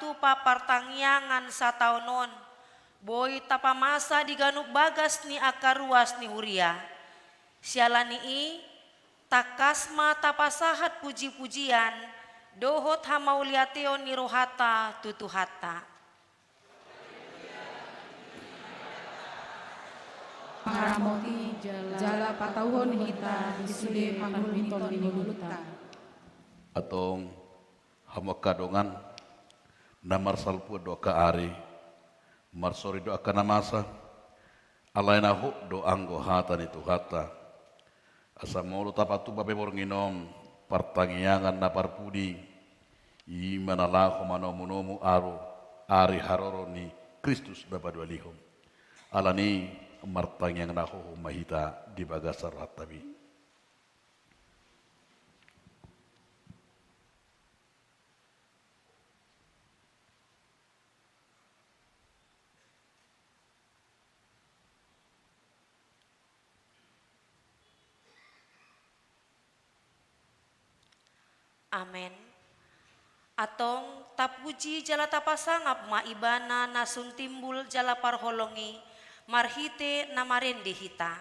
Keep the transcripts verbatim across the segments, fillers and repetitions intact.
Tupa partangiangan sataon on, boi tapamasa di ganup bagas ni angka ruas ni huria. Siala ni i, tangkas ma tapasahat puji-pujian dohot hamauliateon ni rohanta tu Tuhanta. Paramoti jala patauhon hita di sude pangulmiton ni ngolunta. Antong, hamu angka dongan, na marsalpuan do angka ari, marsori do angka na masa, alai na hot do anggo hata ni Tuhanta. Asa molo tapatupa pe borngin on partangiangan na parpudi, i ma na laho manomunomu aru ari haroro ni Kristus na paduahalihon. Ala ni i martangiang na hohom ma hita di bagasan rohanta be. Amen. Antong, tapuji jala tapasangap ma Ibana na sun timbul jala parholong i, marhite na marende hita.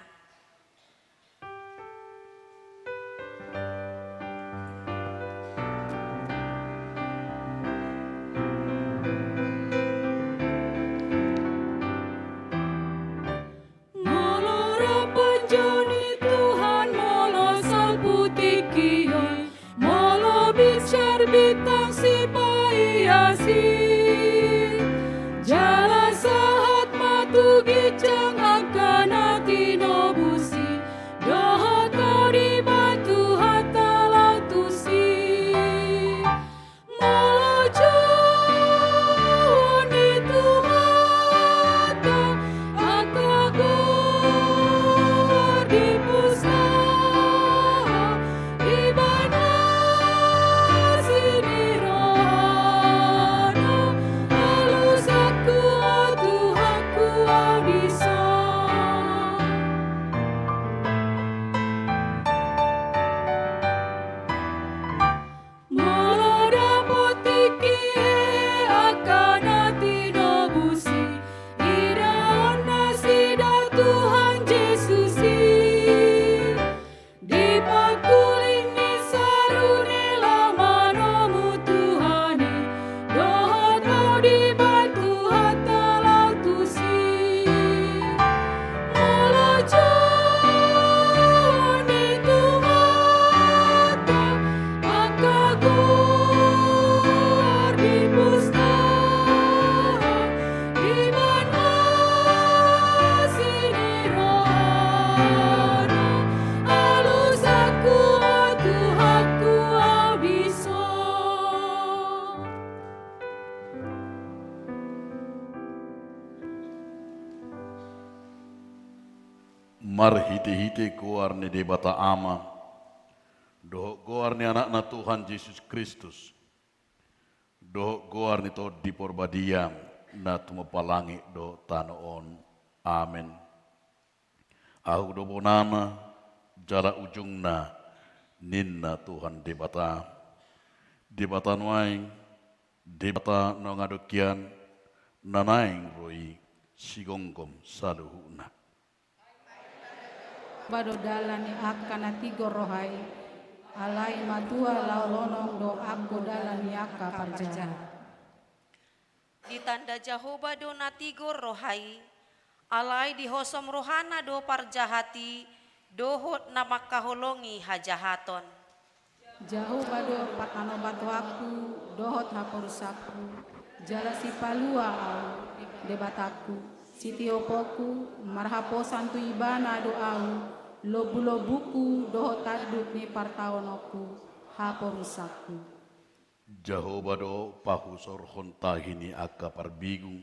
Molo rap panjou ni Tuhan, molo salpu tingki on, molo binsar bintang sipaiasi, jala sahat ma tu ginjang angka na tinobus i, dohot ro dibahen Tuhanta laho tusi. Molo jouon ni Tuhanta angka goar di pustaha, dibahen asi ni rohana, alusangku, o Tuhanku, au dison. Molo dapot tingki he angka na tinobus i, idaon nasida Tuhan Jesus i. Dipangkuling ni sarune laho manomu Tuhan i, dohot ro dibahen Tuhanta laho tusi. Molo jouon ni Tuhanta angka goar di pustaha, dibahen asi ni rohana, alusangku, o Tuhanku, au dison. Marhitehite goar ni Debata Ama, dohot goar ni Anakna Tuhan Jesus Kristus, dohot goar ni Tondi Porbadia, na tumompa langit dohot tano on. Amen. Ahu do bonana, jala ujungna, ninna Tuhan Debata. Debata nuaeng, Debata na nunga dongkian, na naeng ro i, sigomgom saluhutna. Ba do dalan ni angka na tigor roha i, alai matua laho lonong do anggo dalan ni angka parjahat. Ditanda Jahowa do na tigor roha i, alai dihosom rohana do parjahat i, dohot na mangkaholongi hajahaton. Jahowa do partanobatoanku dohot haporusanku, jala sipalua ahu, Debatangku, sitioponku, marhaposan tu Ibana do ahu, lombulombungku dohot tanduk ni partaononku, haporusanku. Jahowa do pahusorhon tahi ni angka parbingung,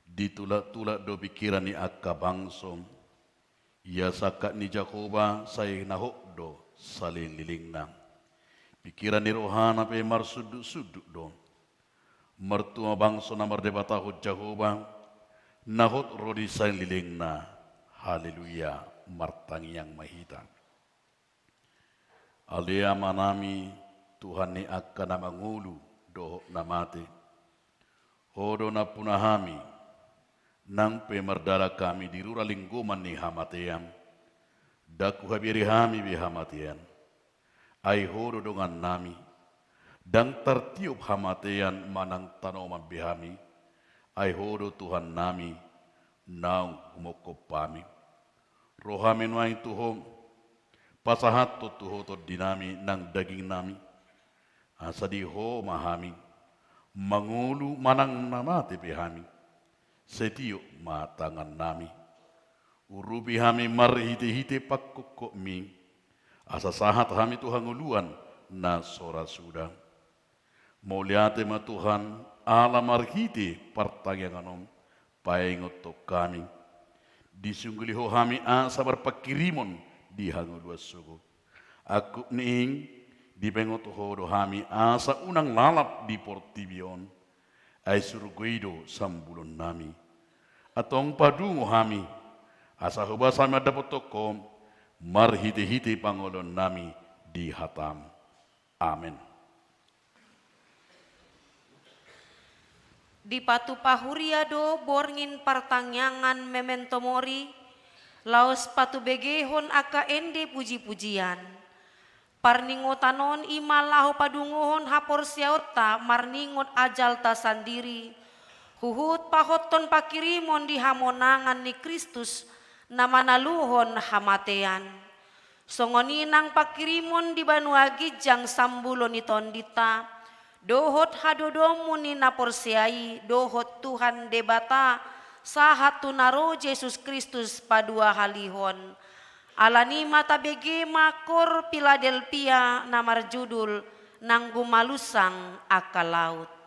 ditulak-tulak do pingkiran ni angka bangso. Ia sangkap ni Jahowa sai na hot do salelenglelengna. Pingkiran ni rohana pe marsundut-sundut do. Martua bangso na mardebatahon Jahowa, na hot ro di salelenglelengna. Haleluya, martangiang ma hita. Ale Amanami, Tuhan ni angka na mangolu dohot na mate, Ho do nampuna hami, nang pe mardalan hami di rura linggoman ni hamatean. Ndang huhabiari hami be hamatean. Ai Ho do dongannami. Ndang tartiop hamatean manang tanoman be hami. Ai Ho do Tuhannami, naung humongkop hami. Ro hami nuaeng tu Ho, pasahathon tu Ho tondinami nang dagingnami. Asa di Ho ma hami, mangolu manang na mate pe hami, sai tiop ma tangannami. Urupi hami marhitehite pangkongkopmi, asa sahat hami tu hangoluan na so ra suda. Mauliate ma Tuhan, ala marhite partangiangan on, paingothon hami. Disungguli Ho hami asa marpangkirimon di hangoluan sogot. Angkup ni i, dipaingot Ho do hami asa unang lalap di portibi on. Ai surgo i do sambulonnami. Antong padungo hami, asa hobas hami mandapothon Ho, marhitehite pangoloannami di hataM. Amen. Dipatupa huria do borngin partangiangan Memento Mori, laos patubegehon angka ende pujipujian. Parningotan on i ma laho padungohon haporseaonta marningot ajalta sandiri, huhut pahothon pangkirimon di hamonangan ni Kristus na manaluhon hamatean. Songon i nang pangkirimon di banua ginjang sambulo ni tondinta, dohot hadodoonmu ni na porsea i, dohot Tuhan Debata, sahat tu na ro Jesus Kristus paduahalihon. Ala ni i ma tabege ma Koor Piladelpia na marjudul Nang Gumalussang Angka Laut.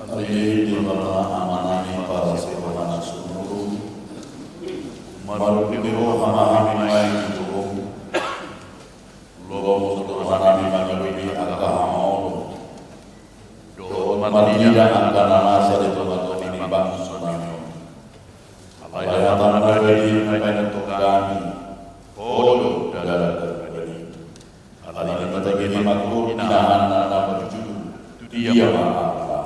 Ale Debata Amanami parasi roha na sumurung, marhite roha ma hami naeng di jolom. Lomo do rohanami mangadopi angka hamaolon dohot marnida angka na masa di tongatonga ni bangso nami on. Alai hatamu na badia na paingot hami, Ho do dalan na badia. Alani i ma tagi ma hami tu pinahan na marjudul Dia ma Ahu Laho.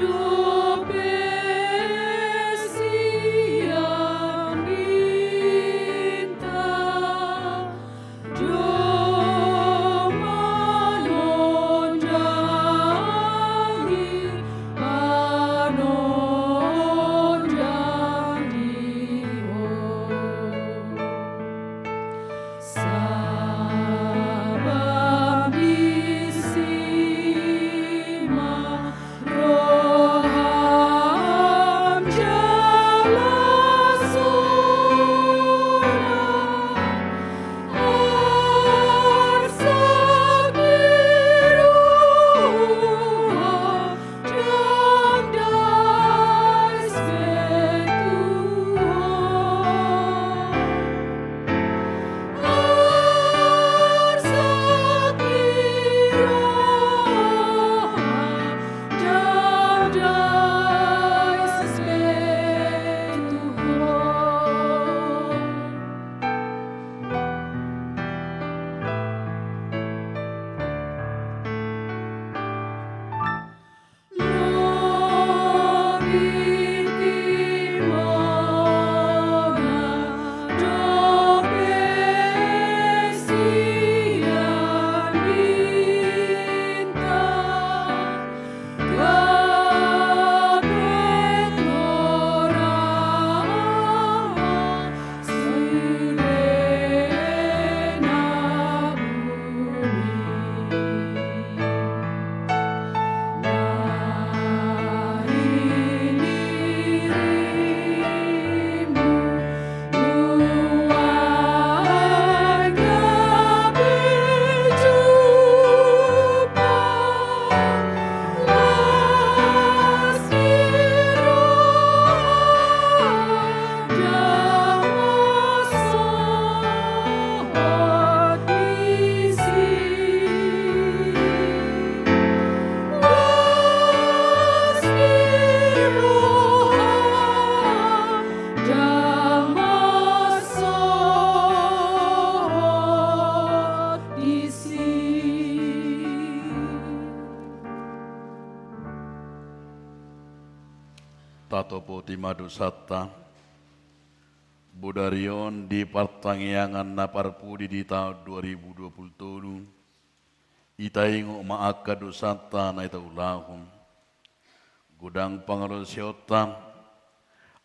Dope sian bintang, domma manondangi panondang ni ho. Sabam disi ma roham jala sonang, arsak ni roha. Tatopoti ma dosanta. Bodari on di partangiangan na parpudi di taon dua ribu dua puluh tolu, i taingot ma angka dosanta na i taulahon. Godang pangalaosionta,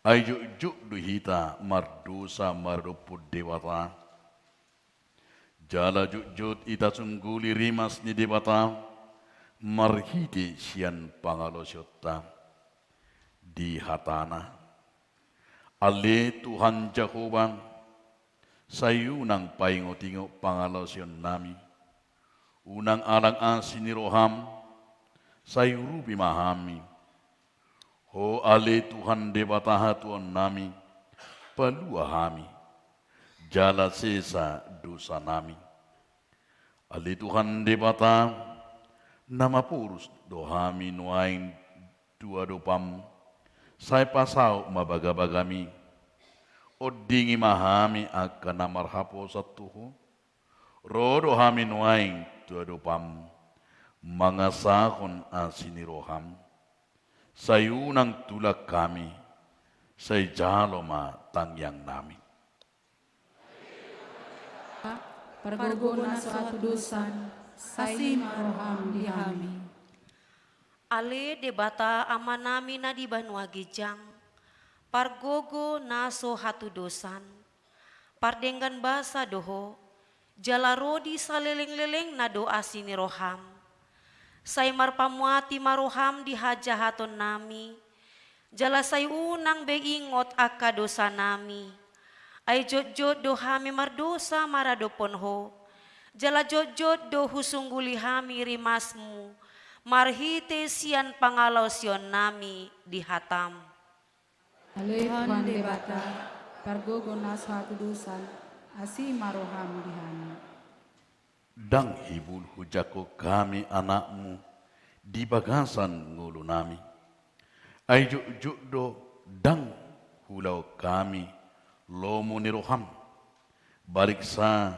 ai jotjot do hita mardosa maradophon Debata. Jala jotjot i tasungguli rimas ni Debata marhite sian pangalaosionta. Di hatana: Ale Tuhan Jahowa, sai unang paingotingot pangalaosionnami. Unang alang asi ni roham, sai urupi ma hami. Ho ale Tuhan Debata hatuaonnami, palua hami, jala sesa dosanami. Ale Tuhan Debata, na maporus do hami nuaeng tu adopam, sai pasaut ma bagabagami. Ondingi ma hami angka na marhaposan tu ho. Ro do hami nuaeng tu adopam, mangasahon asi ni roham. Sai unang tulang hami, sai jalo ma tangiangnami. Pargogo na so hatudosan, asi ma roham di hami. Ale Debata Amanami na di banua ginjang, pargogo na so hatudosan, pardenggan basa do ho, jala ro di salelenglelengna do asi ni roham. Sai marpamuati ma roham di hajahatonnami, jala sai unang be ingot angka dosanami. Ai jotjot do hami mardosa maradophon ho, jala jotjot do husungguli hami rimasmu, marhite sian pangalaosionnami di hatam. Ale Tuhan Debata, pargogo na so hatudosan, asi ma roham di hami. Ndang hibul hujangkon hami anakmu di bagasan ngolunami. Ai jotjot do ndang huulahon hami lomo ni roham. Baliksa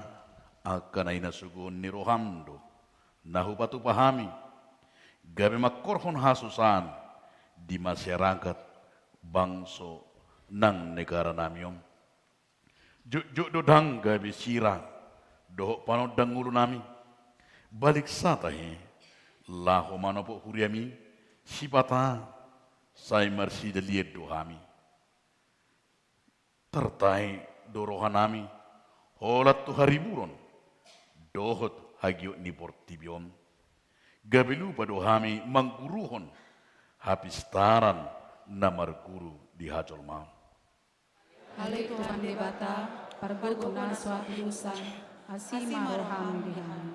angka na hinasogohon ni roham do na hupatupa hami, gabe mangkorhon hasusaan di masyarakat bangso nang negara nami on. Jotjot do ndang gabe sira dohot panondang ngolu nami. Balik satahe, laho manopot huriami, sipata sai marsida liat do hami. Tartahi do roha nami holan tu hariburon dohot hagiot ni portibi on. Gabe lupa do hami mangguruhon hapistaran na marguru di hajolmaon. Ale Tuhan Debata, pargogo na so hatusan, asi ma roham di hami.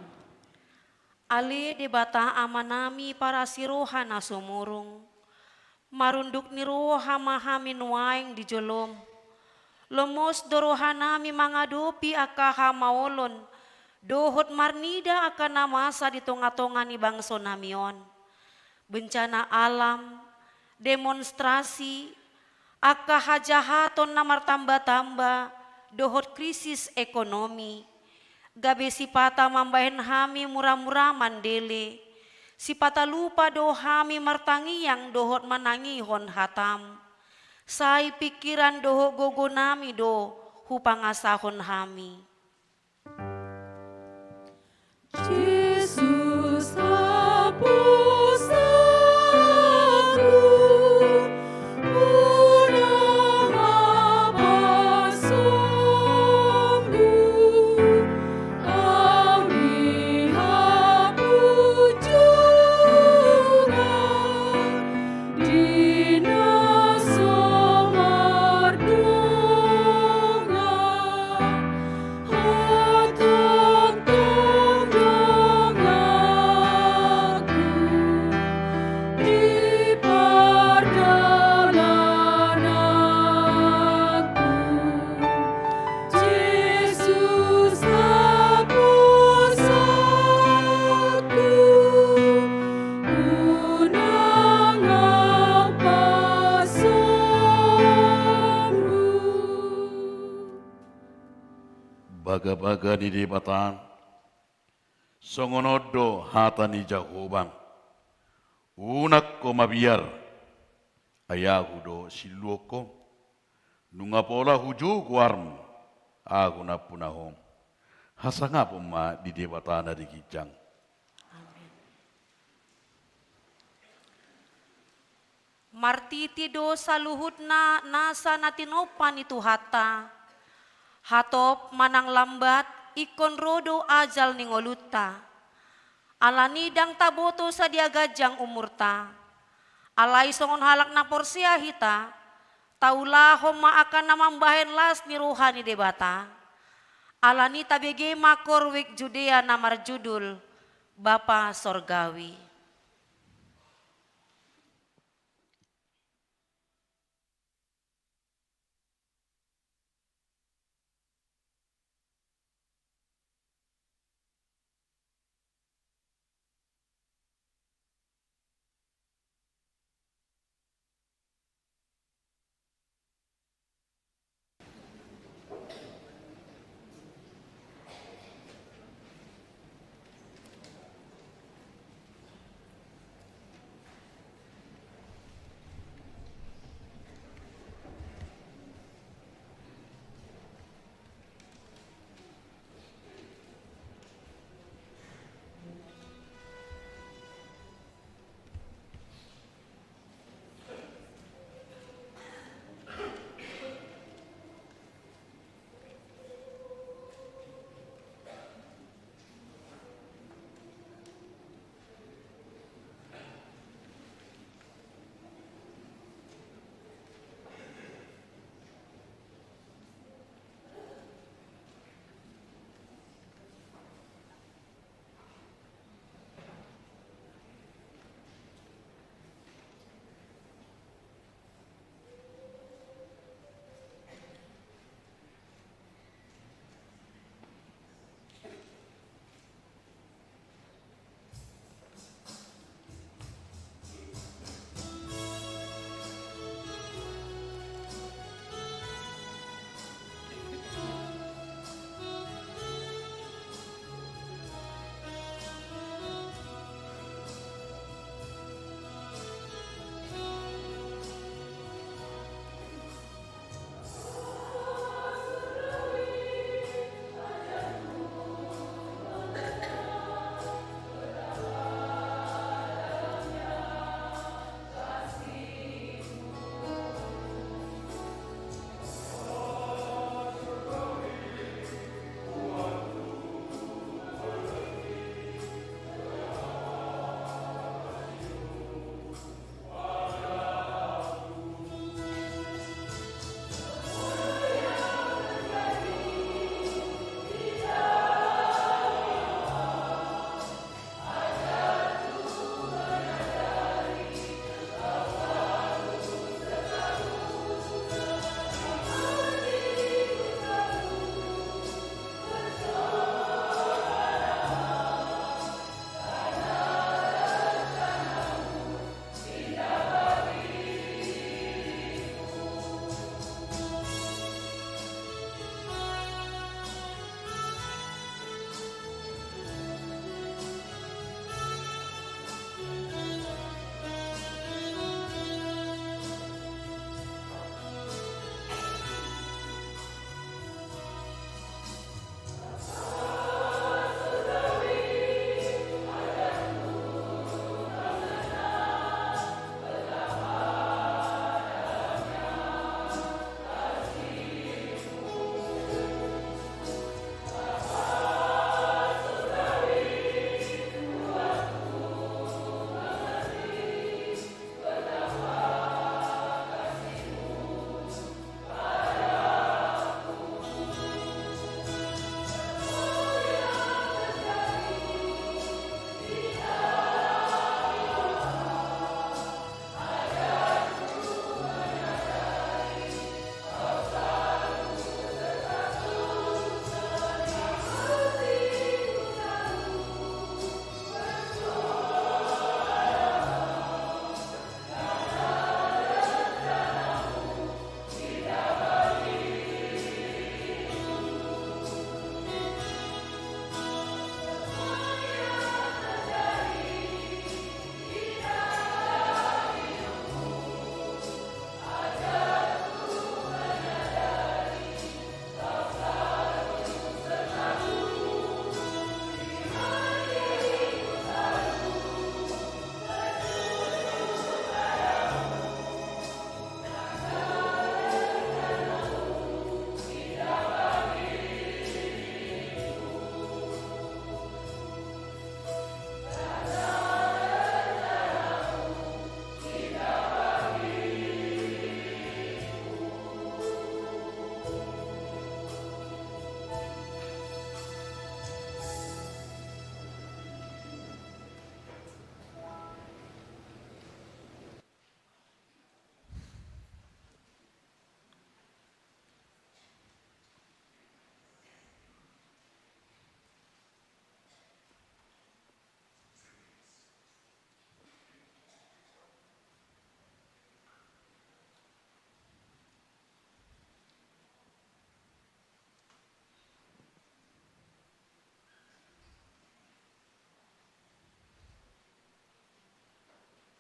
Ale Debata Amanami parasi roha na sumurung, marunduk ni roha ma hami nuaeng di jolom. Lomos do rohanami mangadopi angka hamaolon dohot marnida angka na masa di tongatonga ni bangso nami on. Bencana alam, demonstrasi, angka hajahaton na martambatamba, dohot krisis ekonomi, gabe sipata mambahen hami muramura mandele, sipata lupa do hami martangiang dohot manangihon hatam. Sai pingkiran dohot gogonami do hupangasahon hami. Jesus, hapusanku, unang hapasu-Mu hami hapunjungan di na so mardongan. Hatongtong donganku di pardalananku. Jesus, hapusanku, unang hapasu-Mu. Bagabaga ni Debata, songon on do hata ni Jahowa: Unang ho mabiar, ai Ahu do siluhon ho. Nunga pola hujou goarmu, Ahu nampuna ho. Hasangapon ma di Debata na di ginjang. Amen. Martiti do saluhutna nasa na tinompa ni Tuhanta. Hatop manang lambat, ingkon ro do ajal ni ngolunta. Alani ndang taboto sadia ganjang umurta. Alai songon halak na porsea hita, taulahon ma angka na mambahen las ni roha ni Debata. Alani tabege ma korwik Judea na marjudul Bapa Sorgawi.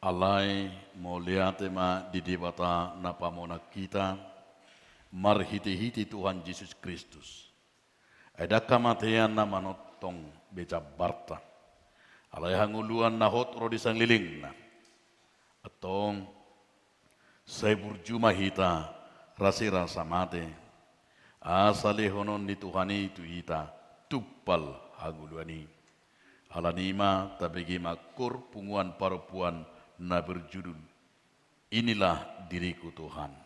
Alai mauliate ma di Debata na pamonang hita, marhitehite Tuhan Jesus Kristus. Ai ndang hamatean na manongtong be jambarta. Alai hangoluan na hot ro di sanglilingna. Antong, sai burju ma hita rasirasa mate. Asa lehonon ni Tuhan i tu hita tumpal hangoluan i. Alani i ma tabege ma kor punguan parompuan na berjudul Inilah Diriku Tuhan.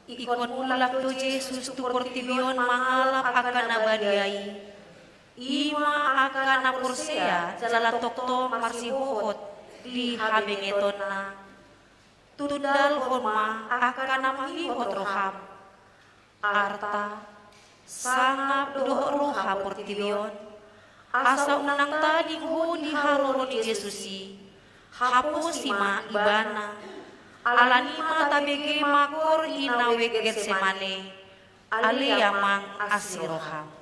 Ingkon mulak do Jesus tu portibi on mangalap angka na badia i. I ma angka na porsea jala tongtong marsihohot di habengetonna. Tundalhon ma angka na mangihot roham. Arta, sangap dohot roha portibi on, asa unang tading ho di haroro ni Jesus i, haposi ma ibana. Alani i ma tabege mangkor i na uek Getsemane, ale Amang asi roham.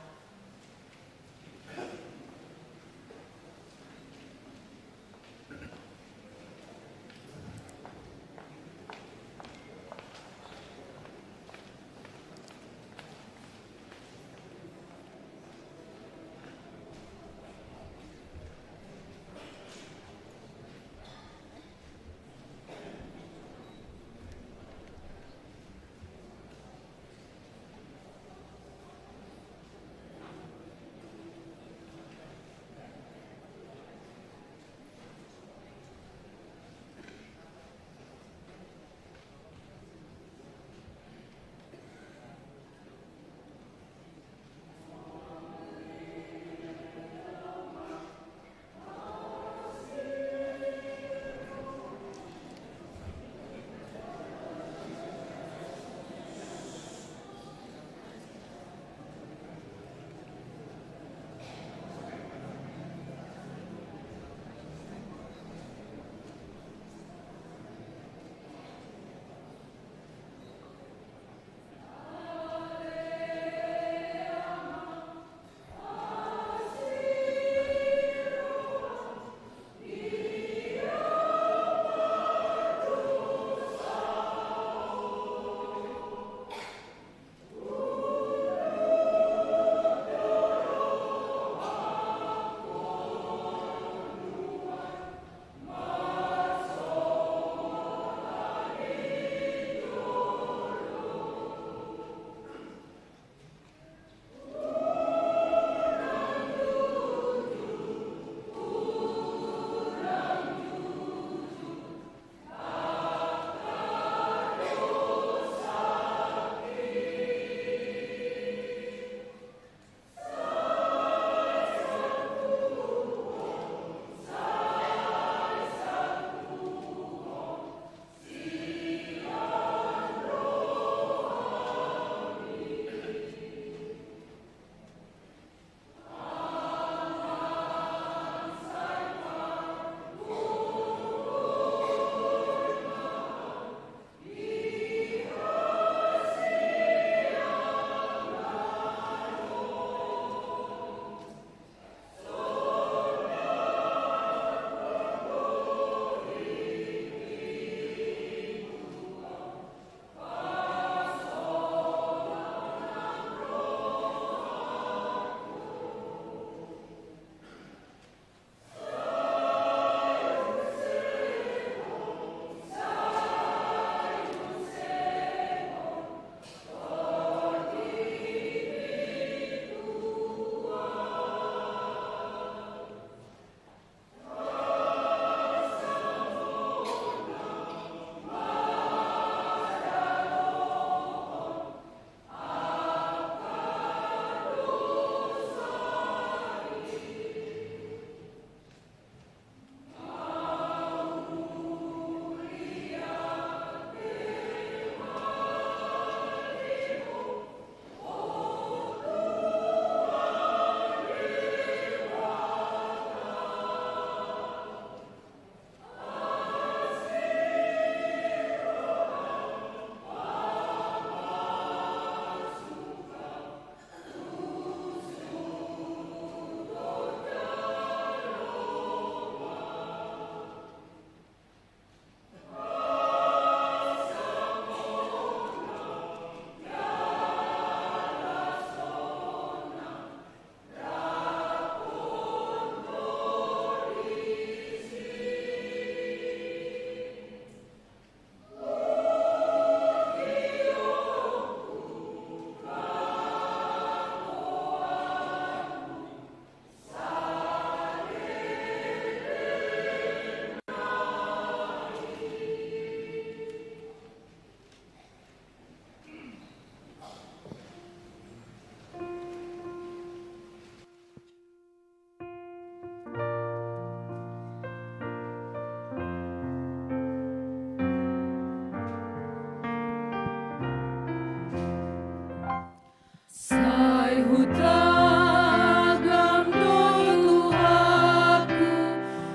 Sai hutagam do Tuhanku,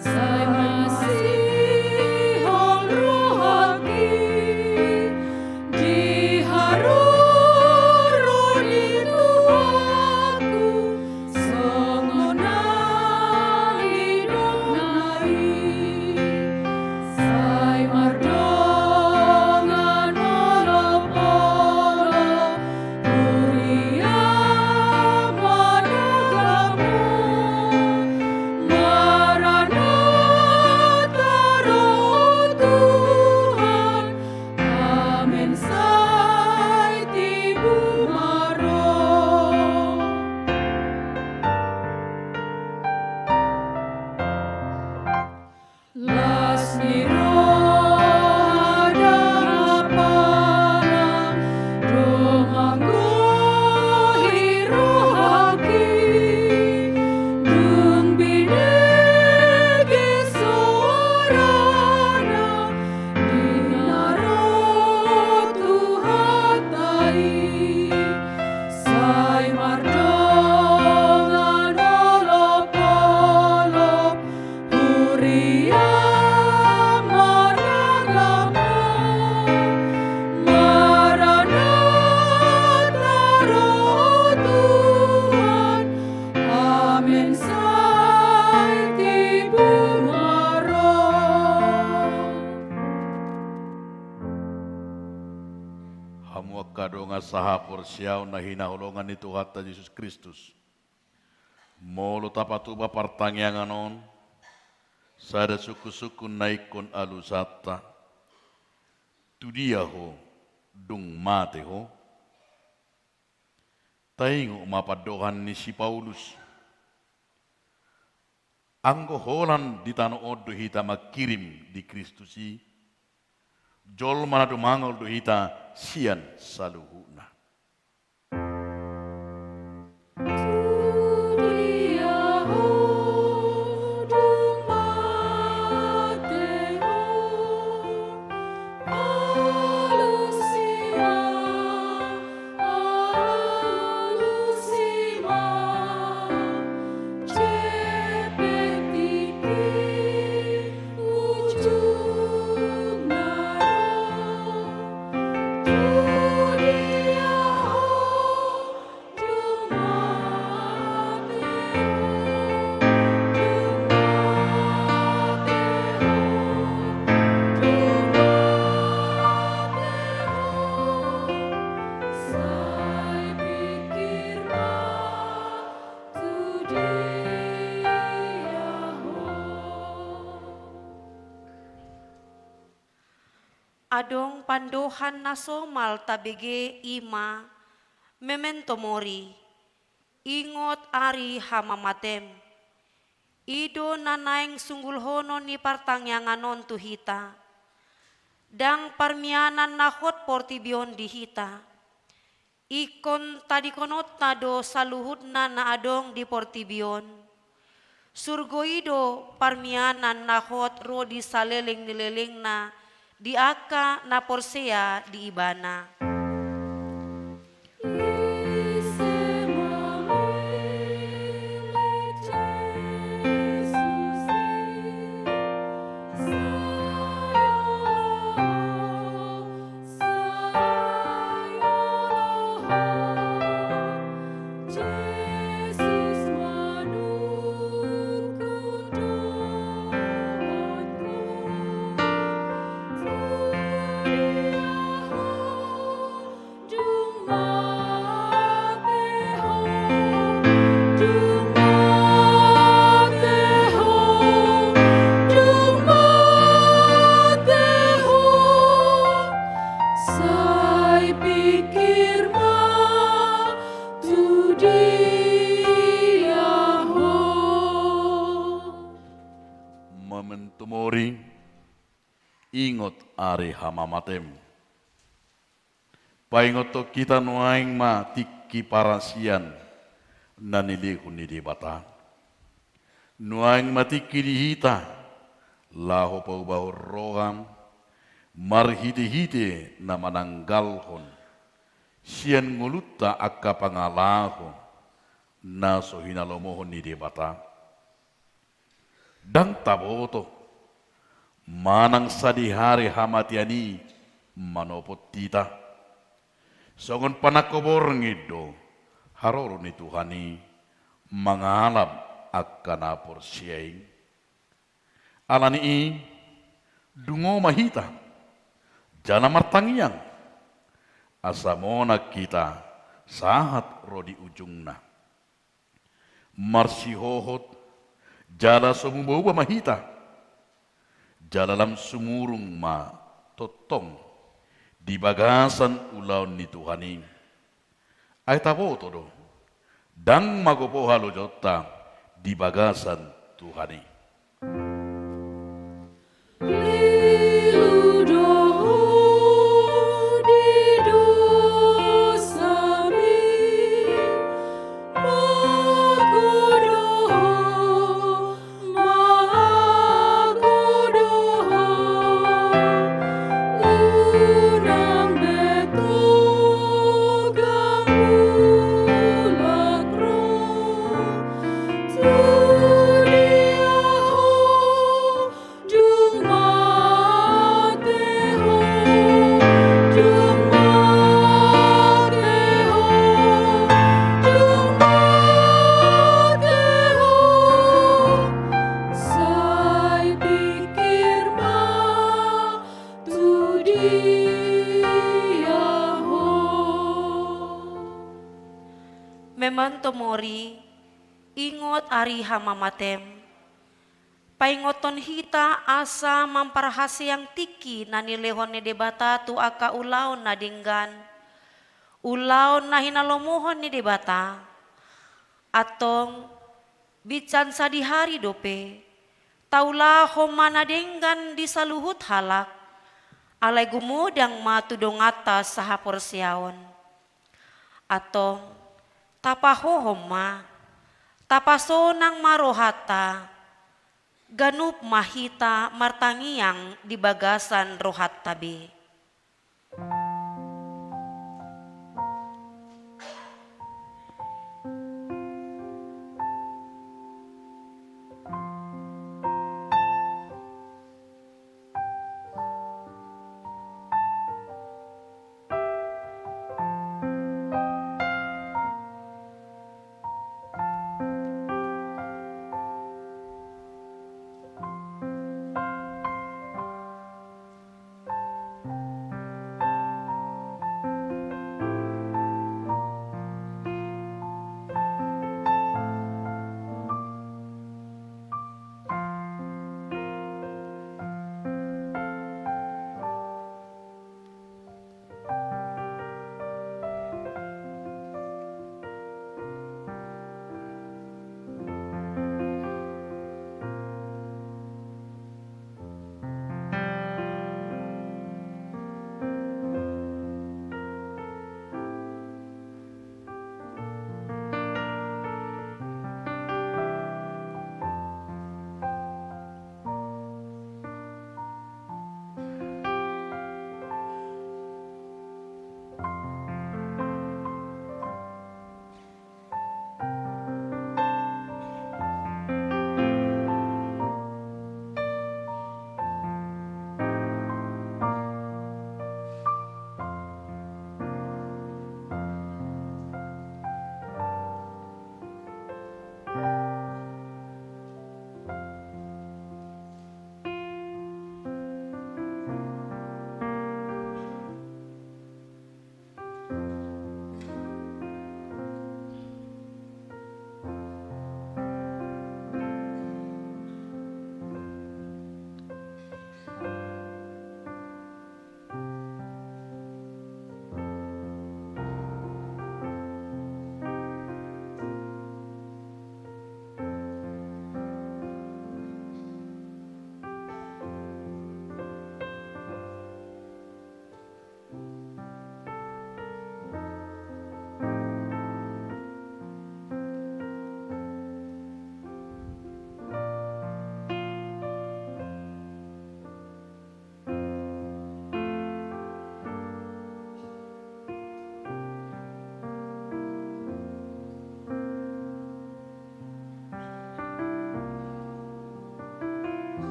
sai masihol rohangki di haroro ni Tuhanku, songon na nidokna i. Sai mardongan olopolop huria managamon, Maranatha ro Tuhan, amen, sai tibu ma ro. Las ni roha ndang apala, ndang manggohi rohangki, dung binege soarana, di na ro Tuhanta i. Sai mardongan olopolop huria managamon, Maranatha ro Tuhan, amen, sai tibu ma ro. Hamu angka dongan sahaporseaon na hinaholongan ni Tuhanta Jesus Kristus, molo tapatupa partangiangan on, sada sungkunsungkun na ingkon alusanta: Tu dia ho, dung mate ho? Taingot ma pandohan ni si Paulus: Anggo holan di tano on do hita mangkirim di Kristus i, jolma na dumangol do hita sian saluhutna. Tu dia ho, dung mate ho? Alusi ma, alusi ma, jempek tingki ujungna ro. Tu dia ho, dung mate ho? Dung mate ho, dung mate ho, sai pikir ma, tu dia ho? Adong pandohan na somal tabege, i ma: Memento mori, ingot ari hamamatem. I do na naeng sunggulhonon ni partangiangan on tu hita. Ndang parmianan na hot portibi on di hita. Ingkon tadingkononta do saluhutna na adong di portibi on. Surgo i do parmianan na hot ro di saleleng ni lelengna di angka na porsea di Ibana. Ise ma mangilek Jesus i? Sai olo ho, sai olo ho, Jesus manungkun dohot ho. Tu dia ho, dung mate ho? Dung mate ho, dung mate ho, sai pikir ma, tu dia ho? Memento mori, ingot ari hamamatem. Paingothon hita nuaeng ma tingki parasian na nilehon ni Debata. Nuaeng ma tingki di hita laho paubahon roha marhitehite na mananggalhon sian ngolunta angka pangalaho na so hinalomohon ni Debata. Ndang taboto manang sadihari hamatean i manopot hita. Songon panangko borngin do haroro ni Tuhan i mangalap angka na porsea i. Ala ni i, dungo ma hita jala martangiang, asa monang hita sahat ro di ujungna. Marsihohot jala so muba-uba ma hita, jala lam sumurung ma tongtong di bagasan ulaon ni Tuhan i. Ai taboto do, ndang magopo halojonta di bagasan Tuhan i. Lilu do ho di dosami, mago do ho, mago do ho, unang be togang mulak ro. Sude ahu dung mate ho, dung mate ho, dung mate ho, sai pikir ma tu dia ho. Memento mori, ingot ari hamamatem. Paingothon hita asa mamparhaseang tingki na nilehon ni Debata tu angka ulaon na denggan, ulaon na hinalomohon ni Debata. Antong, binsan sadihari dope, taulahon ma na denggan di saluhut halak, alai gumodang ma tu donganta sahaporseaon. Antong, tapahohom ma, tapasonang ma rohanta, ganup ma hita martangiang di bagasan rohanta be.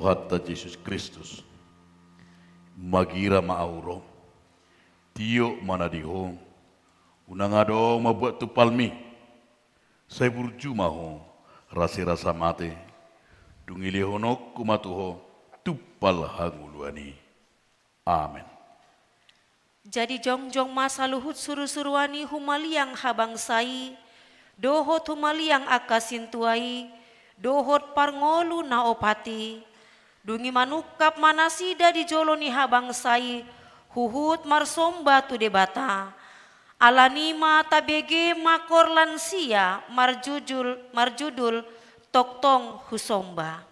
Tuhanta Jesus Kristus, magira ma ahu ro, tiop ma na di Ho, unang adong mambuat tumpalmi, sai burju ma Ho, rasirasa mate, dung ilehononku ma tu Ho tumpal hangoluan i. Amen. Jadi jongjong ma saluhut surusuruan i humaliang habangsa i, dohot humaliang angka sintua i, dohot parngolu na opat i, dung i manungkap ma nasida di jolo ni habangsa i, huhut marsomba tu Debata. Alani i ma tabege ma koor lansia marjujul, marjudul Tongtong Husomba.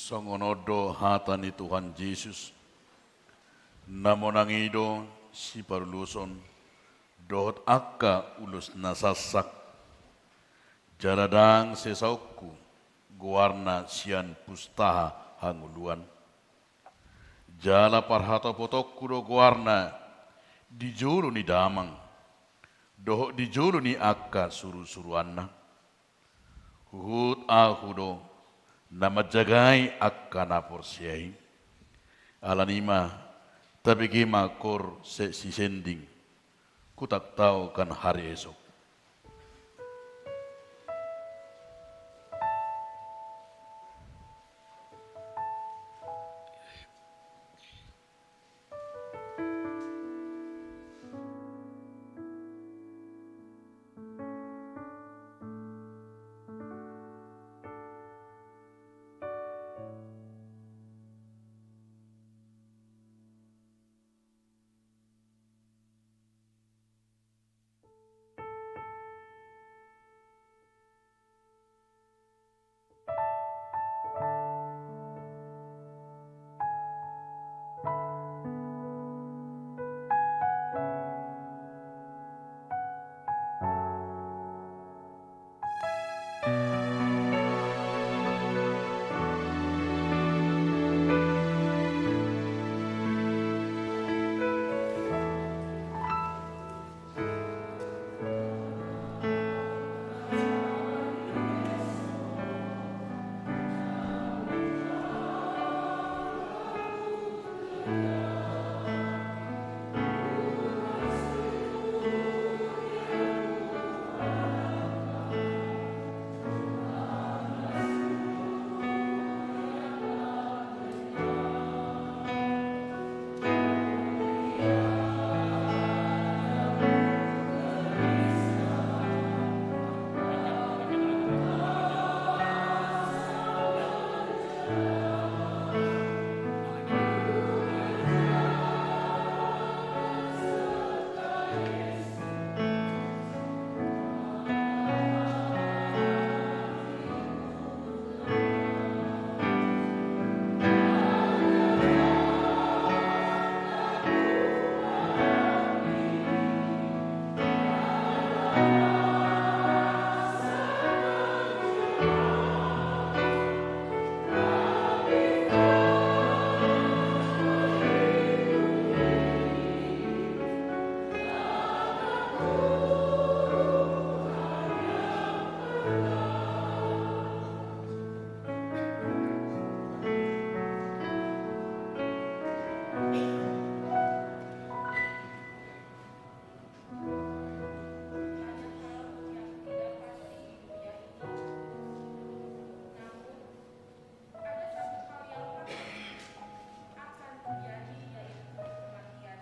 Songon on do hata ni Tuhan Jesus: Na monang i do siparuluson dohot angka ulos na sassak. Jala ndang sesaonku goarna sian pustaha hangoluan. Jala parhatopotonku do goarna di jolo ni damang dohot di jolo ni angka surusuruanna. Huhut Ahu do na manjagai angka na porsea i. Alani i ma, tabege ma kor se-, sisending, hutangtauhon hari esok. Ada satu hal yang pasti akan terjadi, yaitu kematian.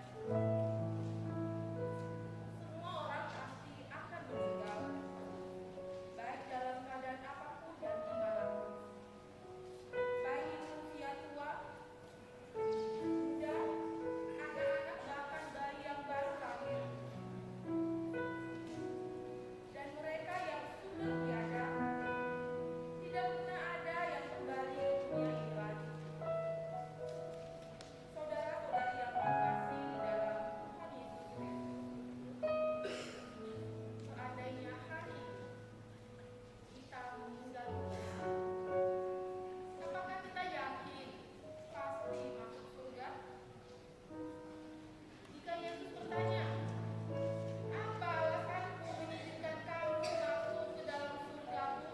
Semua orang pasti akan meninggal, baik dalam keadaan apapun dan di mana pun. Baik itu usia tua, muda, anak-anak, bahkan bayi yang baru lahir. Dan mereka yang sudah tiada, tidak pernah ada yang kembali ke dunia ini lagi. Saudara-saudari yang terkasih di dalam Tuhan Yesus Kristus, seandainya hari ini kita meninggal dunia, apakah kita yakin pasti masuk surga? Jika Yesus bertanya, "Apa alasanku mengizinkan kamu masuk ke dalam surgaku?"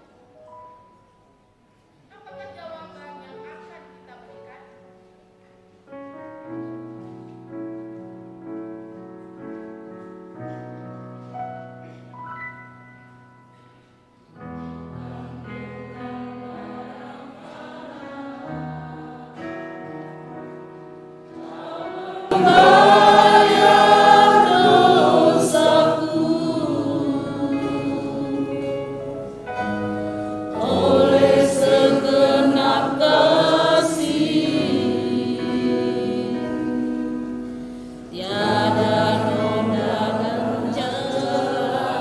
Apakah jawaban yang akan kita berikan? Oleh segenap kasih, tiada noda tercela.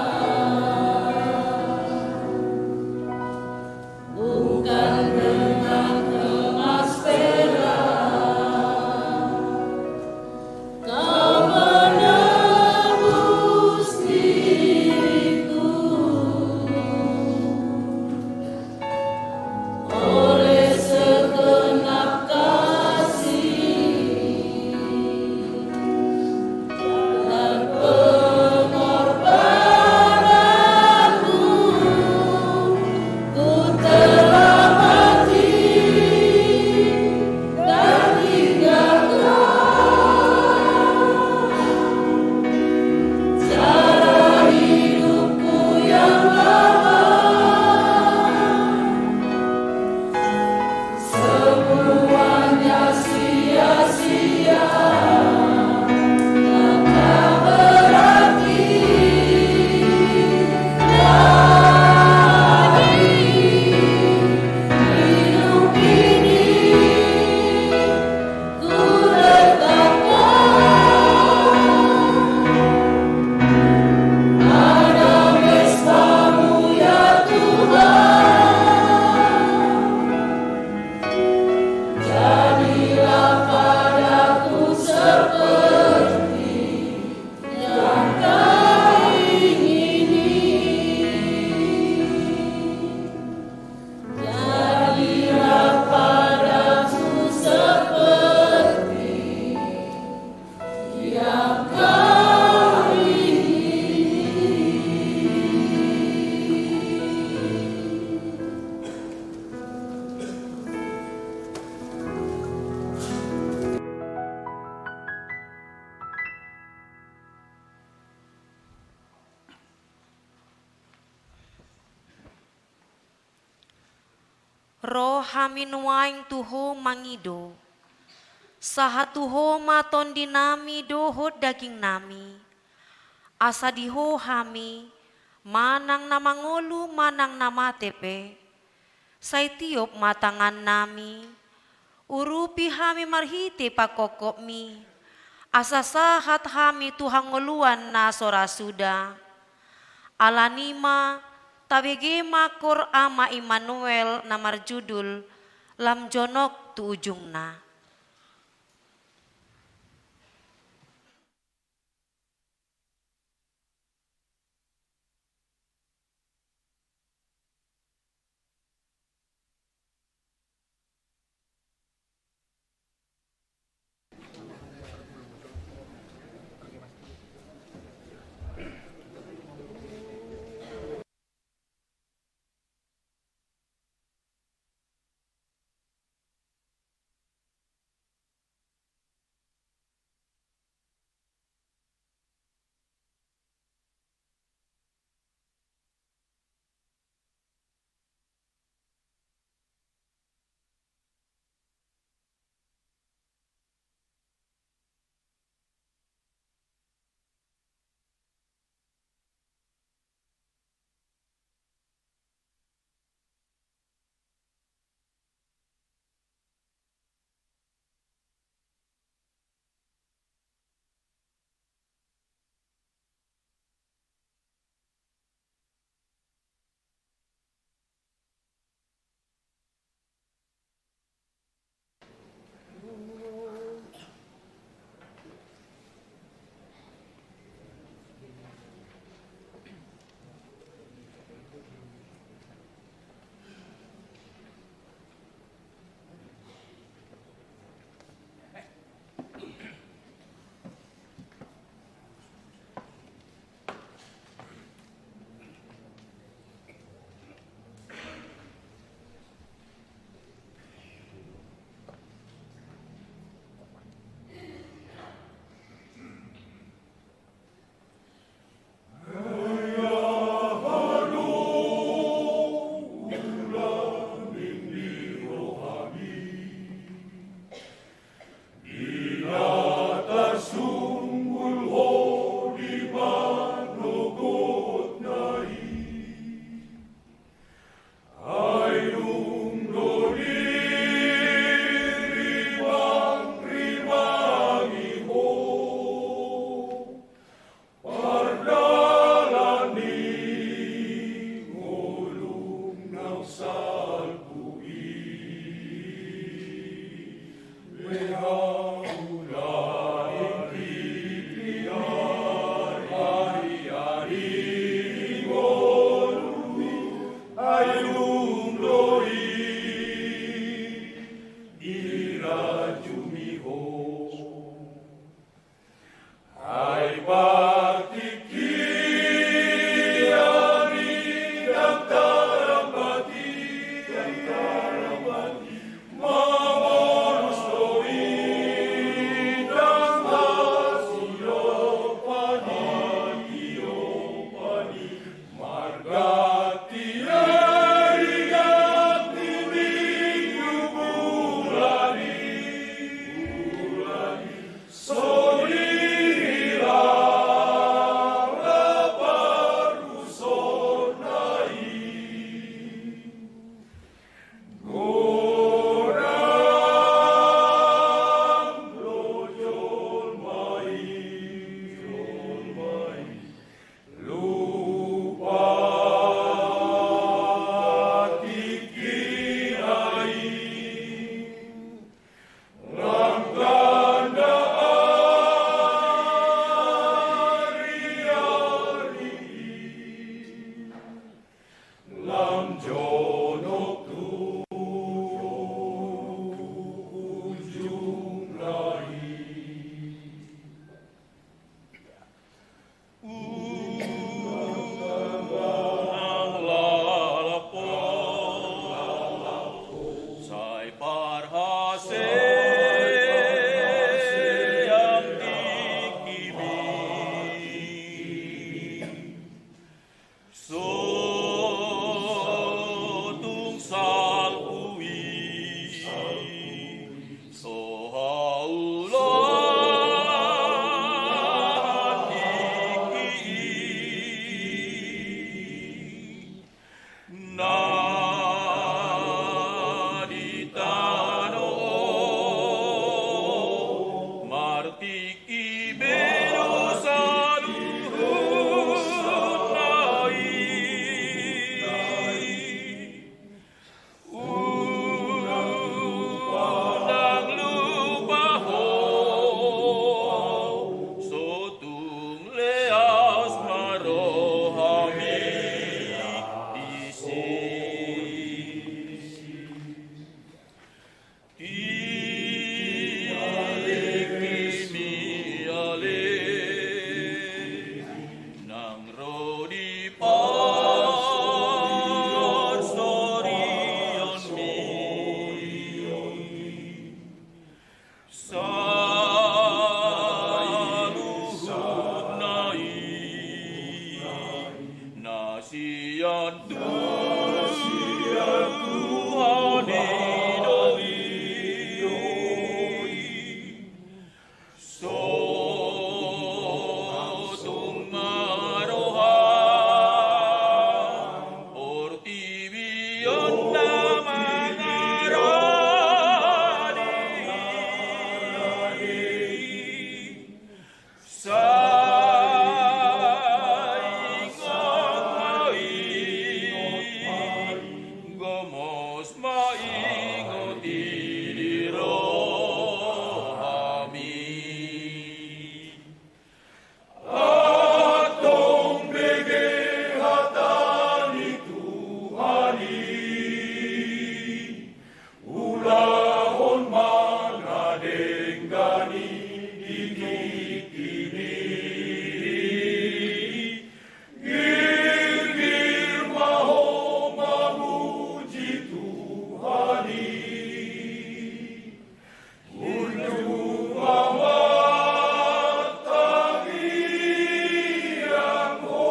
Bukan dengan kemampuan Ro hami nuaeng tu Ho mangido. Sahat tu Ho ma tondinami dohot dagingnami. Asa di Ho hami, manang na mangolu manang na mate pe, sai tiop ma tangannami, urupi hami marhite pangkopkopmi, asa sahat hami tu hangoluan na so ra suda. Alani i ma, tabege ma kor Ama Immanuel na marjudul Lam Jonok tu Ujungna. Na di tano on martingki be do saluhutna i. Unang lupa ho, so tung leas ma rohami disi. Tingki ni ale nang ro di parsorionmi. Saluhutna i na sian Tuhan i do i. So tung maroha portibi on na mangarani. Sai ingot ma i, gomos ma ingot i di rohami. Antong bege hata ni Tuhan i. Ulahon ma na denggan i di tingki ni. Girgir ma ho mamuji Tuhan i. Unjung ma tangiang ho.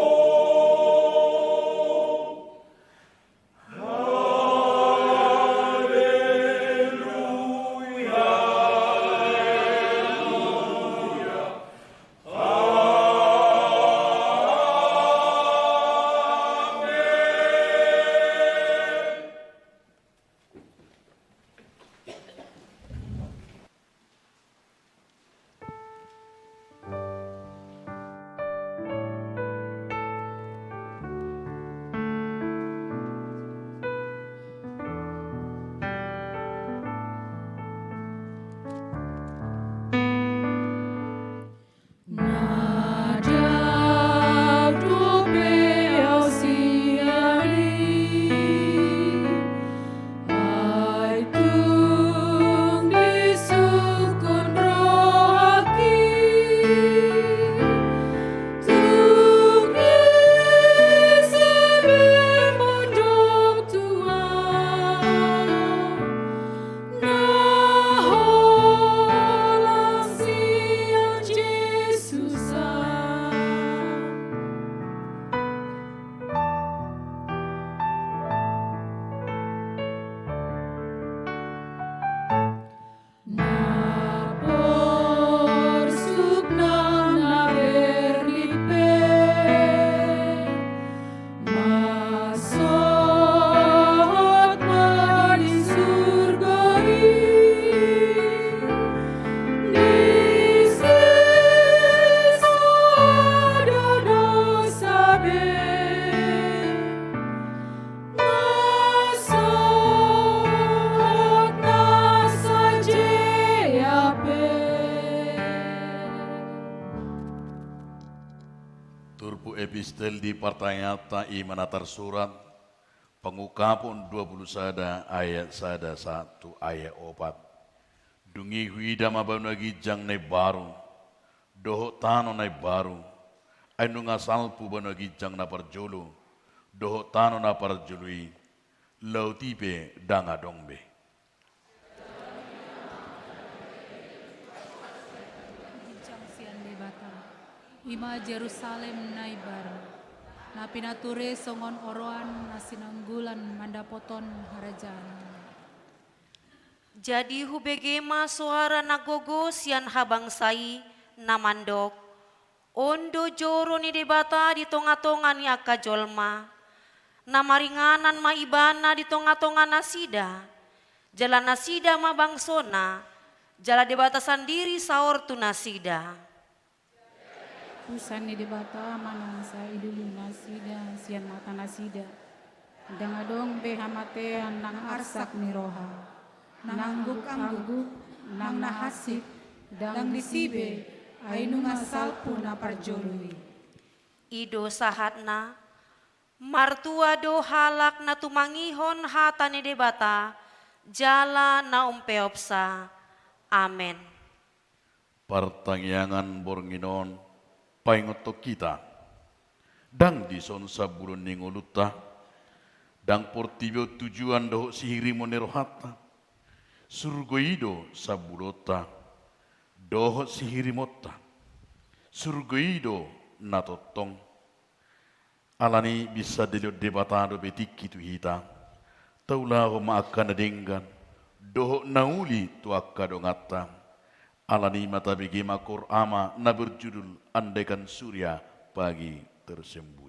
Na dao dope au sian i, ai tung disungkun rohangki, tung ise be mondok tu au. Na holan sian Jesus an. Na porsuk nang na bernik pe, masohot ma di surgo i, disi so adong dosa be. Masohot na sajea pe. Turpuk epistel di partangiangan i ma na tarsurat, Pangungkapon dua pulu sada ayat sada sahat tu ayat opat. Dung i huida ma banua ginjang na imbaru, dohot tano na imbaru, ai nunga salpu banua ginjang na parjolo, dohot tano na parjolo i, laut i pe ndang adong be. Ginjang sian Debata, i ma Jerusalem na imbaru, na pinature songon oroan na sinanggulan mandapothon harajaon. Jadi hubege ma soara na gogo sian habangsa i na mandok: On do joro ni Debata di tongatonga ni angka jolma. Na maringanan ma Ibana di tonga-tonga nasida, jala nasida ma bangsona, jala Debata sandiri saor tu nasida. Utusan ni Debata ma na sai dilului nasida sian mata nasida. Ndang adong be hamatean nang arsak ni roha, nang angguk-angguk, nang na hansip, ndang disi be, ai nunga salpu na parjolo i. I do sahatna. Martua do halak na tumangihon hata ni Debata, jala na umpeopsa. Amen. Partangiangan borngin on paingothon hita. Ndang dison sambulon ni ngolunta, ndang portibi on tujuan dohot sihirimon ni rohanta. Surgo i do sambulonta, dohot sihirimonta. Surgo i do na tongtong. Alani i binsan dilehon Debata dope tingki tu hita. Taulahon ma angka na denggan dohot na uli tu angka donganta. Alani i ma tabege ma hor ama na berjudul Andaikan Surya Pagi Tersembunyi.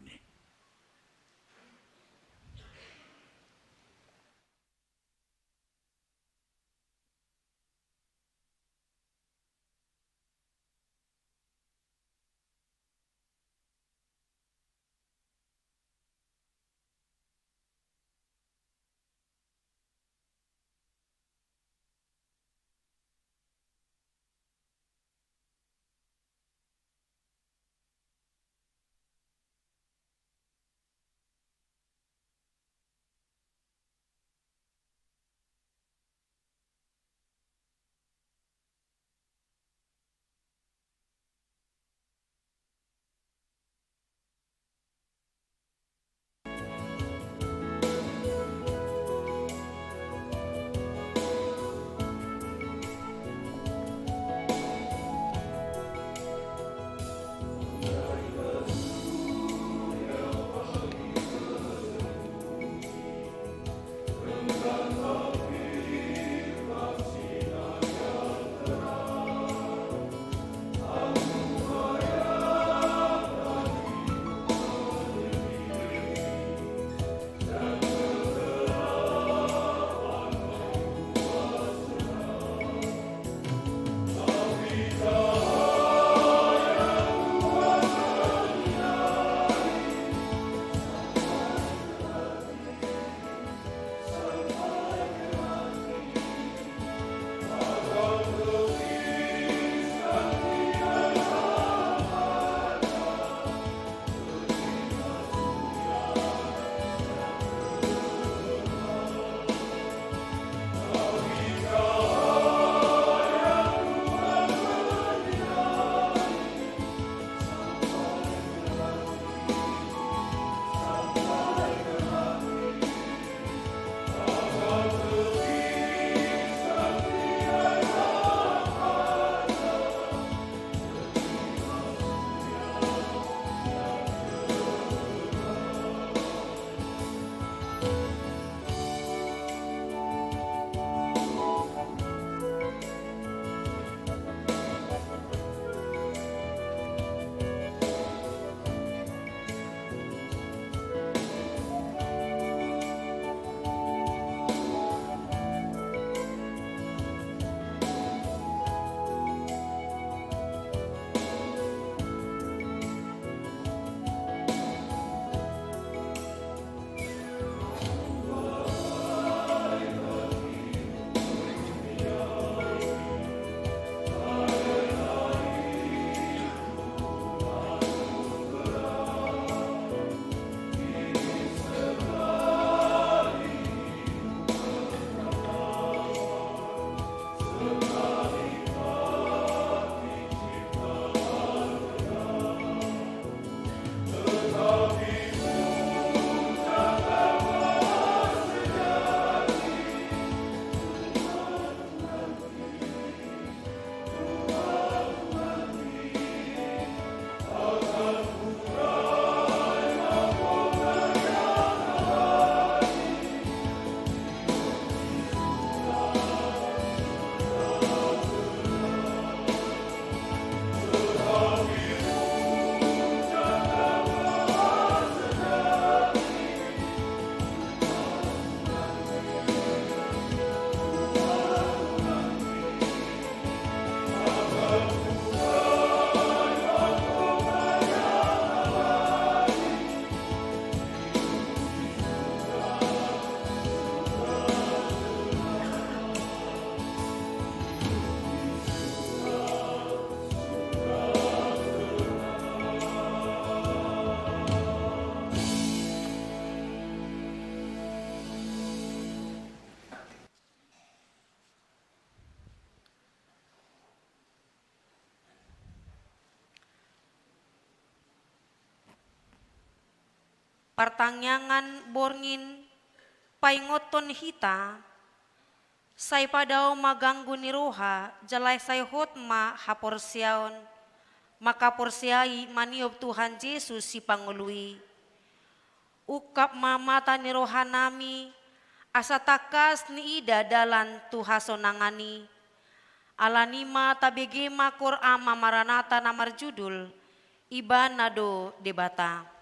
Partangiangan borngin paingothon hita, sai padao ma ganggu ni roha, jala sai hot ma haporseaon, mangkaporseai maniop Tuhan Jesus Sipangolu i. Ungkap ma mata ni rohanami, asa tangkas niida dalan tu hasonangan i. Alani i ma tabege ma Koran Maranatha na marjudul, Ibana do Debata.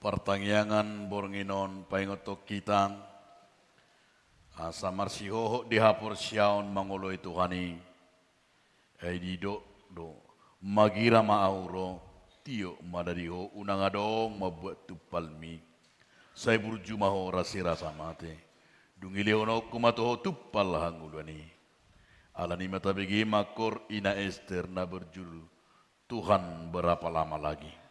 Partangiangan borngin on paingothon hita, asa marsihohot di haporseaon mangoloi Tuhan i. Ai didok do, magira ma ahu ro, tiop ma dadi ho, unang adong mambuat tumpalmi. Sai burju ma ho rasi rasa mate. Dung i lehononku ma tu ho tumpal hangoluan i. Alani i ma tabege ma kor Ina Ester na berjudul Tuhan, berapa lama lagi?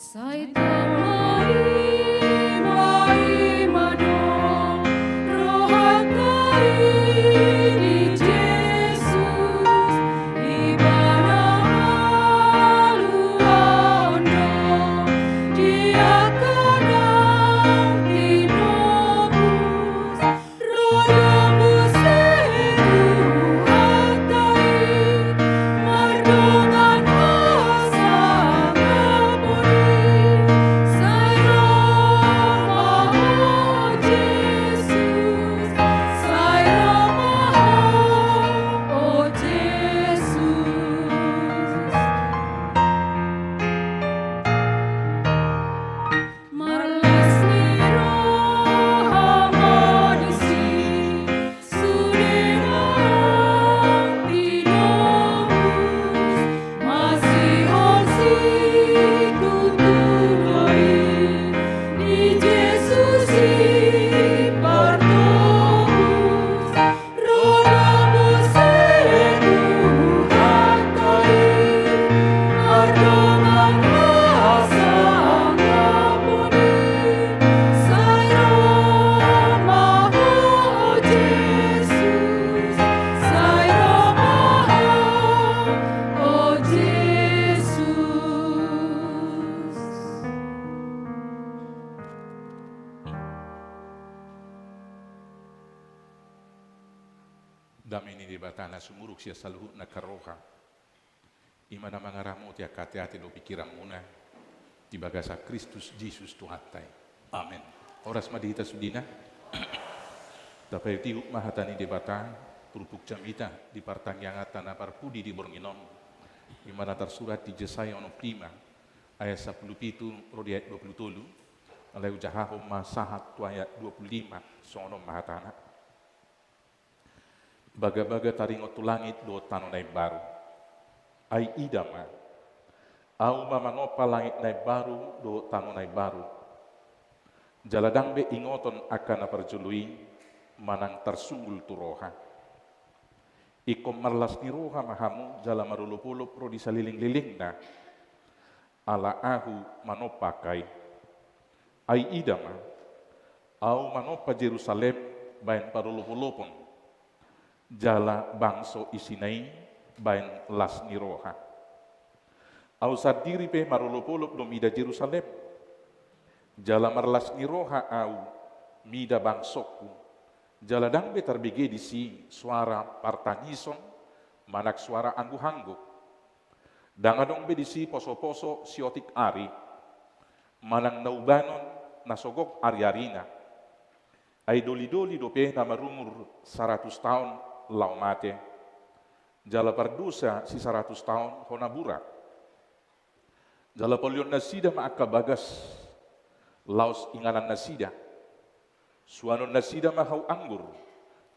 Sai tamaima-ima do rohanta i di Jesus, Ibana aluaon do di angka na tinobus. Marlas ni roha ma disi, sude nang tinobus, masihol situtu do i di Jesus i partobus. Dame ni Debata na sumurung sian saluhutna angka roha, i ma na mangaramoti angka ateate dohot pingkiranmuna di bagasan Kristus Jesus Tuhanta i. Amen. Horas ma di hita sudena. Tapaihutihut ma hata ni Debata, turpuk jamita di partangianganta na parpudi di borngin on, i ma na tarsurat di Jesaya onom pulu lima ayat sampulu pitu ro di ayat dua pulu tolu. Alai hujahahon ma sahat tu ayat dua pulu lima, songon on ma hatana. Bagabaga taringot tu langit dohot tano na imbaru. Ai ida ma, Ahu ma manompa langit na imbaru dohot tano na imbaru. Jala ndang be ingoton angka na parjolo i manang tarsunggul tu roha. Ingkon marlas ni roha ma hamu jala marolopolop ro di salelenglelengna. Ala Ahu manompa angka i. Ai ida ma, Ahu manompa Jerusalem bahen parolopolopon, jala bangso isina i bahen las ni roha. Ahu sandiri pe marolopolop do mida Jerusalem, jala marlas ni roha Ahu mida bangsongku, jala ndang be tarbege disi soara partangison manang soara anggukanggu. Ndang adong be disi posoposo siotik ari, manang na ubanon na so gok ariarina. Ai dolidoli dope na marumur saratus taon laho mate, jala pardosa sisaratus taon hona burak. Jala paulihon nasida ma angka bagas laos inganan nasida. Suanon nasida ma hau anggur,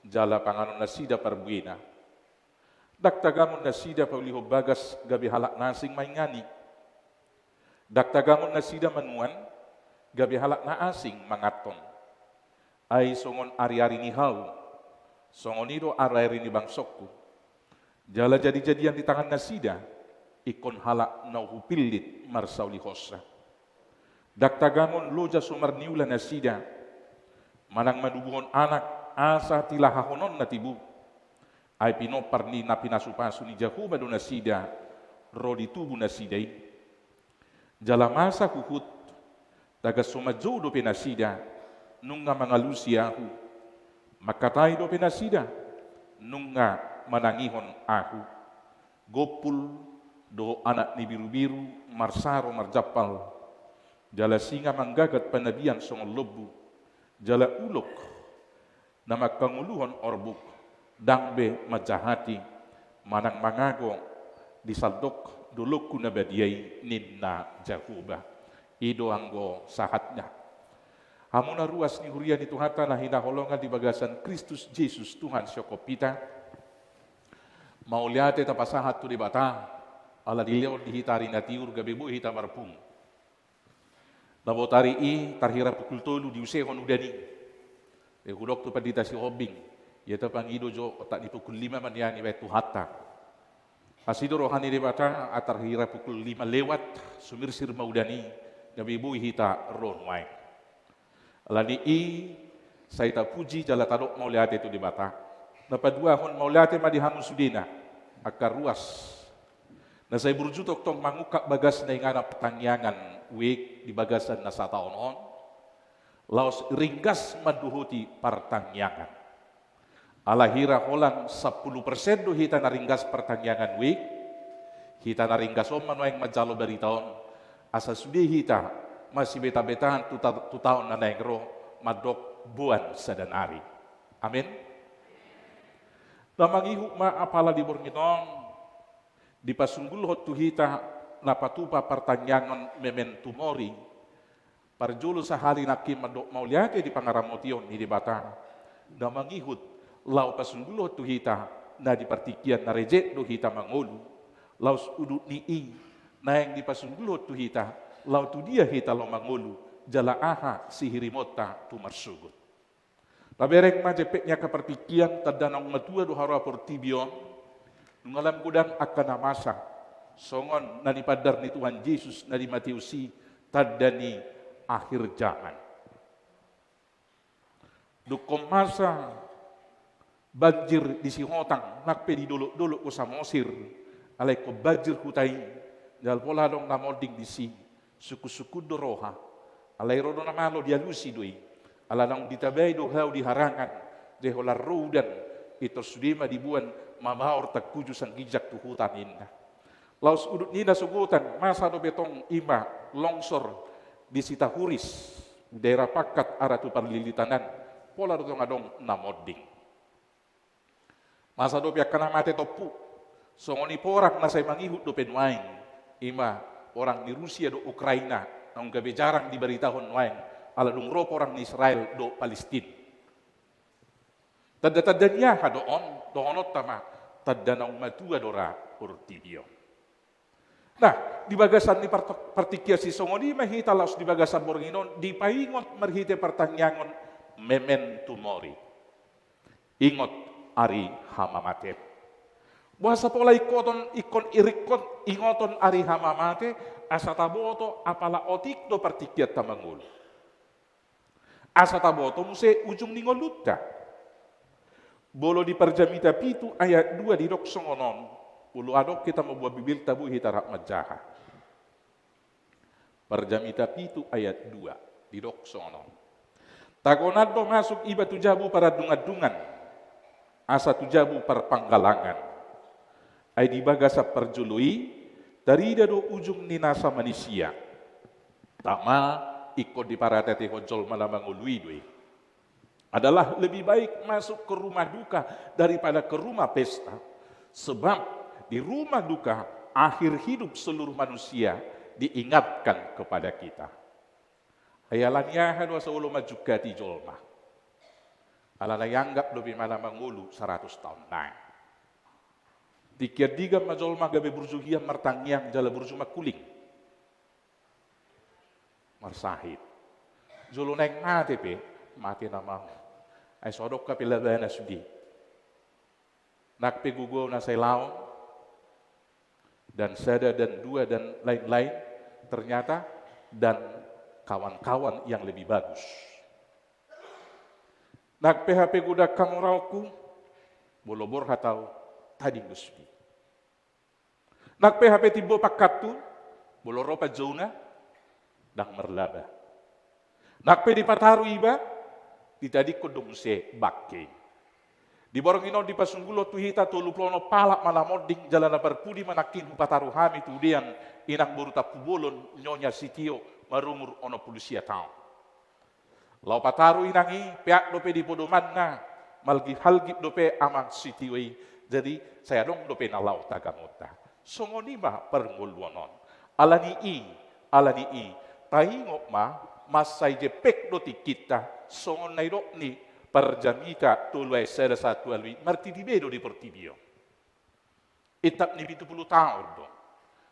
jala panganon nasida parbuena. Ndang tagamon nasida paulihon bagas gabe halak na asing mangingani. Ndang tagamon nasida manuan gabe halak na asing manganhon. Ai songon ariari ni hau, songon i do ariari ni bangsongku. Jala jadijadian di tangan nasida, ingkon halak na hupillit marsaulihonsa. Ndang tagamon loja so marniula nasida, manang manubuhon anak asa tilahahononna tibu. Ai pinompar ni na pinasupasu ni Jahowa do nasida ro di tubu nasida i. Jala masa huhut, tagan so manjou dope nasida, nunga mangalusi Ahu. Mangkatai dope nasida, nunga manangihon Ahu. Gompul dohot anak ni birubiru marsaro marjampal, jala singa manggagat panabian songon lombu, jala ulok na mangkangoluhon orbuk, ndang be manjahati manang mangago di sandok dolokku na badia i, ninna Jahowa. I do anggo sahatna. Hamu na ruas ni huria ni Tuhanta na hinaholongan di bagasan Kristus Jesus Tuhan siongkop hita. Mauliate tapasahat tu Debata, ala dilehon di hita ari na tiur gabe boi hita marpungu. Na botari i tarhira pukul tolu diusehon udan i. Pe hudok tu Pandita Sihombing, ia tapangido jo otak ni pukul lima ma nian ibaen Tuhanta. Asi do roha ni Debata, tarhira pukul lima lewat, sumirsir ma udan i. Gabe boi hita ro nuaeng. Alani i, sai tapuji jala tadok mauliate tu Debata. Na paduahon mauliate ma di hamu sudena, angka ruas. Na sai burju tongtong mangungkap bagasna inganan partangiangan wijk di bagasan na sataon on. Laos ringgas mandohoti partangiangan. Ala hira holan sampulu persen do hita na ringgas partangiangan wijk, hita na ringgas on ma nuaeng manjalo barita on, asa sude hita masibetabetahan tu ta-, tu taon na naeng ro, mandok boan sada nari. Amen. Na mangihut ma apala di borngin on, dipasunggulhon tu hita na patupa partangiangan Memento Mori, parjolo sahali nangkin mandok mauliate di pangaramotion ni Debata, na mangihut laho pasunggulhon tu hita, na di partingkian na rejek do hita mangolu, laos udut ni i, naeng dipasunggulhon tu hita, laho tu dia hita laho mangolu, jala aha sihirimonta tu marsogot. Tabereng ma jempek ni angka partingkian, tanda naung matua do haroa portibi on, nunga lam godang angka na masa, songon na nipandar ni Tuhan Jesus na di Mateus i, tanda ni akhir zaman. Dungkon masa banjir di Sihotang, nang pe di dolok-dolok do Samosir, alai ingkon banjir huta i, jala pola adong na monding disi, sungkun-sungkun do roha. Alai ro do na malo, dialusi do i. Ala naung ditabai do hau di harangan, jala holan ro udan, pintor sude ma diboan, mamaor tangkuju sangginjang tu huta ninna. Laos udut ni na sogotan, masa dope tong i ma longsor di Sitahuris, di daerah Pangkat arah tu Parlilitan an, pola do tong adong na monding. Masa dope angka na mate tompu, songon i porang na sai mangihut dope nuaeng, i ma porang ni Rusia dohot Ukraina, naung gabe jarang dibaritahon nuaeng, ala dung ro porang ni Israel dohot Palestina. Tanda-tanda ni aha do on, dohononta ma, tanda naung matua do ra portibi on. Nah, di bagasan ni part-, partingkian sisongon i ma hita laos di bagasan borngin on, dipaingot marhite partangiangan Memento Mori. Ingot ari hamamatem. Boasa pola ingkoton, ingkon iringkot ingoton ari hamamate, asa taboto apala otik do partingkianta mangolu. Asa taboto muse ujung ni ngolunta. Molo di Parjamita pitu ayat dua didok songon on, molo adong hita mamboan Bibelta boi hita rap manjaha. Parjamita pitu ayat dua didok songon on. Tagonan do masuk iba tu jabu parandung-andungan, asa tu jabu parpanggalangan. Ai di bagasan parjolo i, tarida do ujung ni nasa manisia. Tama, ingkon diparateatehon jolma na mangolu i do i. Adalah lebih baik masuk ke rumah duka daripada ke rumah pesta. Sebab di rumah duka akhir hidup seluruh manusia diingatkan kepada kita. Ai ala ni aha do asa olo manjungkati jolma? Ala na ianggap dope ma na mangolu saratus taon nai. Tingki andigan ma jolma gabe burju hian martangiang jala burju mangkuling. Marsahit. Jolo naeng mate pe, mate nama on. Ai so adong hape labana sude. Nang pe gogo na sai laon, dan sada, dan dua, dan lain-lain, ternyata dan kawan-kawan yang lebih bagus. Nang pe hape godang hamoraonku, molo borhat ahu, tading do sude. Nang pe hape timbo pangkathu, molo ro panjouna, ndang marlaba. Nang pe dipataru iba, ditadingkon do muse bangke. Di borngin on dipasunggulhon tu hita tolu pulu onom halak ma na monding, jala na parpudi ma nangkin hupataru hami tu udean, inang boru Tampubolon, Nyonya Sitio, marumur onom pulu sia taon. Laho pataru inang i, peak dope di podomanna, malgip-halgip dope amang Sitio i, jadi sai adong dope na laho tagamonta. Songon i ma parngoluon on. Ala ni i, ala ni i, taingot ma, mansai jempek do tingkinta, songon na nidok ni Parjamita tolu ayat sada sahat tu ualu i, martiti be do di portibi on. Itap ni pitu pulu taon do.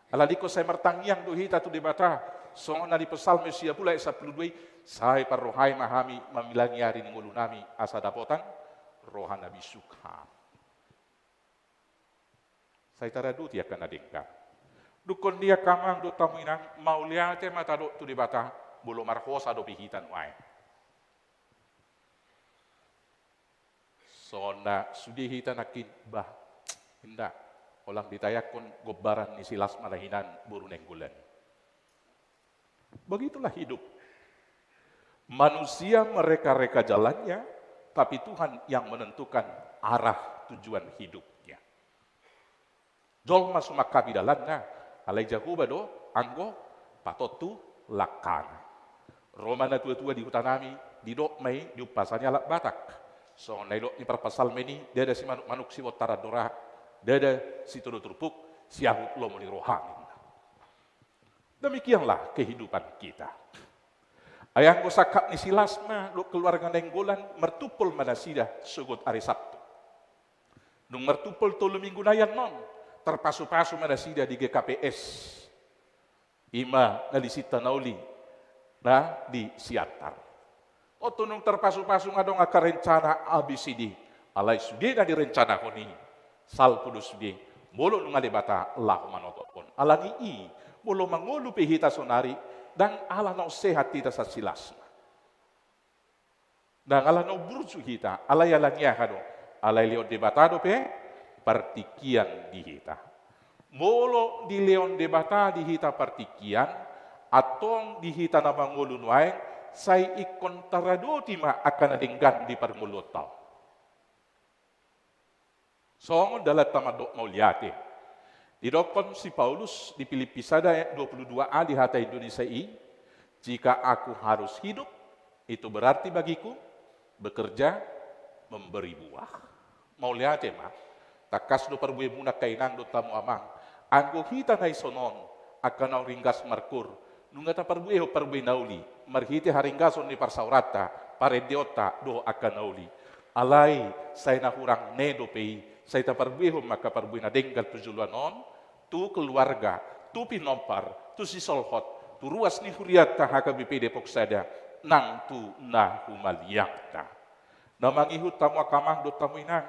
Ala ni ingkon sai martangiang do hita tu Debata, songon na di Psalmen sia pulu ayat sampulu dua i, sai parrohai ma hami mamilangi ari ni ngolunami asa dapotan roha na bisuk hami. Sai taradoti angka na denggan. Dungkon dia angka amang dohot hamu inang, mauliate ma tadok tu Debata, molo marhosa dope hita nuaeng. Songon na sude hita nangkin, bah, inda, holan ditayangkon gombaran ni si Lasma na hinan boru Nainggolan. Begitulah hidup. Manusia mereka-reka jalannya, tapi Tuhan yang menentukan arah tujuan hidupnya. Jolma sumangkapi dalanna, alai Jahowa do anggo patontu langkana. Ro ma natua-tua di hutanami, didok ma i di umpasa ni halak Batak. Songon na nidok ni parpsalmen i, ndada simanuk-manuk sibontar andora, ndada sitodo turpuk siahut lomo ni roha, ninna. Demikianlah kehidupan kita. Ai anggo sangkap ni si Lasma dohot keluarga Nainggolan, martumpol ma nasida sogot ari Sabtu. Dung martumpol tolu minggu nai annon, tarpasu-pasu ma nasida di G K P S. I ma na di Sinta na uli, na di Siantar. Tontu dung tarpasu-pasu nga adong angka rencana A B C D. Alai sude na direncanahon i, salpu do sude, molo nunga Debata laho manotophon. Alani i, molo mangolu pe hita sonari, ndang ala naung sehat hita sian si Lasma. Ndang ala naung burju hita, alai alani aha do? Alai lehon Debata dope partingkian di hita. Molo dilehon Debata di hita partingkian, antong di hita na mangolu nuaeng, sai ingkon taradoti ma angka na denggan di parngoluonta on. Songon dalanta mandok mauliate. Didokkon si Paulus di Pilippi sada ayat dua puluh dua a di hata Indonesia i, "Jika aku harus hidup, itu berarti bagiku bekerja memberi buah." Mauliate ma, tangkas do parbuemuna angka inang dohot hamu amang. Anggo hita na dison on, angka naung ringgas markur, nunga taparbuehon parbue na uli, marhite haringgason ni parsaoranta, parendeonta, dohot angka na uli. Alai, sai na hurang ne dope i, sai taparbuehon ma angka parbue na denggan tu joloan on, tu keluarga, tu pinompar, tu sisolhot, tu ruas ni hurianta H K B P Depok Sada, nang tu na humaliangta. Na mangihut hamu angka amang dohot hamu inang,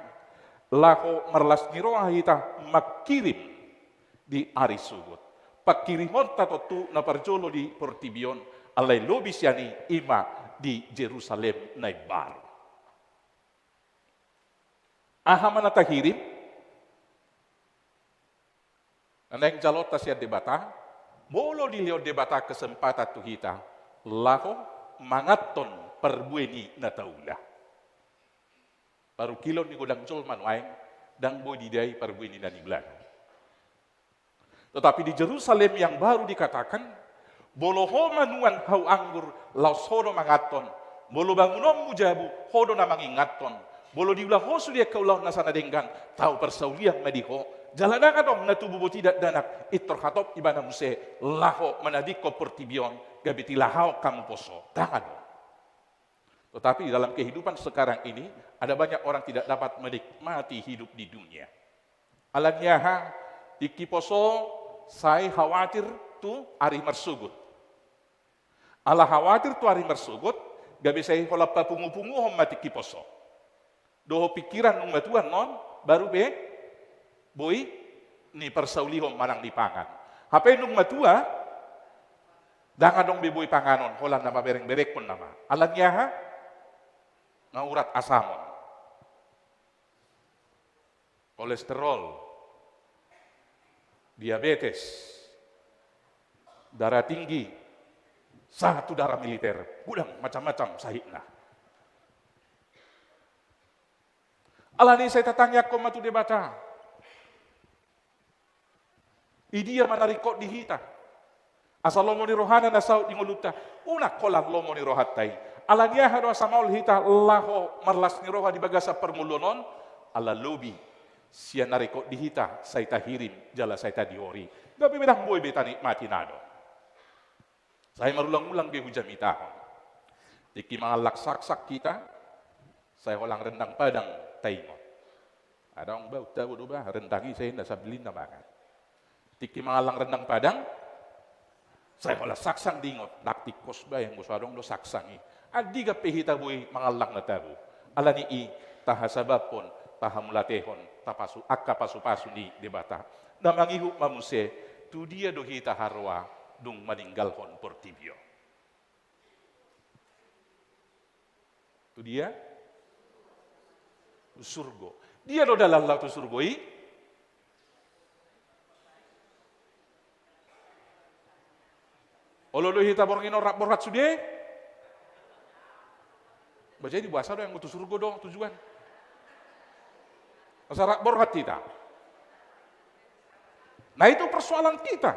laho marlas ni roha hita mangkirim di ari sogot. Pangkirimonta tontu na parjolo di portibi on, alai lobi sian i, i ma di Jerusalem na imbaru. Aha ma na tahirim? Na naeng jaloonta sian Debata, molo dilehon Debata kesempatan tu hita, laho manganhon parbue ni na taula. Parungkilon ni godang jolma nuaeng, ndang boi didai parbue ni na niulana. Tetapi di Jerusalem yang baru dikatakan, molo ho manuan hau anggur, laos ho do manganhon. Molo bangunonmu jabu, ho do na manginganhon. Molo diula ho sude angka ulaon nasa na denggan, tau parsaulian ma di ho. Jala ndang adong na tubu boti dakdanak, pintor hatop ibana muse, laho manadingkon portibi on, gabe tilahaon hamu poso. Ndang adong. Tetapi di dalam kehidupan sekarang ini, ada banyak orang tidak dapat menikmati hidup di dunia. Alani aha? Tingki poso sai hawatir tu ari marsogot. Ala hawatir tu ari marsogot, gabe sai holan papungu-punguhon ma tingki poso. Dohot pingkiran nunga matua annon, baru be boi niparsaulihon manang nipangan. Hape nunga matua, ndang adong be boi panganon, holan na mabereng-berengkon nama. Alani aha? Nga urat asamon. Kolesterol, diabetes, darah tinggi, sahat tu darah militer, godang macam-macam sahitna. Alani i sai tatangiangkon ma tu Debata. Idia ma na ringkot di hita? Asa lomo ni rohana na saut di ngolunta. Unang holan lomo ni rohanta i. Alani aha do asa maol hita laho marlas ni roha di bagasan parngoluon on? Ala lobi sian na ringkot di hita sai tahirim jala sai tadihori. Gabe ndang boi be tanikmati na adong. Sai marulang-ulang be hujamitahon. Tingki mangallang saksang hita, sai holan rendang Padang taingot. Adong ba, unta bo do ba, rendang i sai na sambelin na mangan. Tingki mangallang rendang Padang, sai holan saksang diingot, ndang tingkos ba, anggo so adong do saksang i. Andigan pe hita boi mangallang na tabo. Alani i, tahasabamhon, tahamauliatehon, tapasu, angka pasu-pasu ni Debata. Na mangihut ma muse, Tu dia do hita haroa dung maninggalhon portibi on? Tu dia? Tu surgo. Dia do dalan laho tu surgo i? Olo do hita borngin on rap borhat sude? Ba jadi boasa do, anggo tu surgo do tujuan? Asa rap borhat hita. Nah, itu persoalan kita.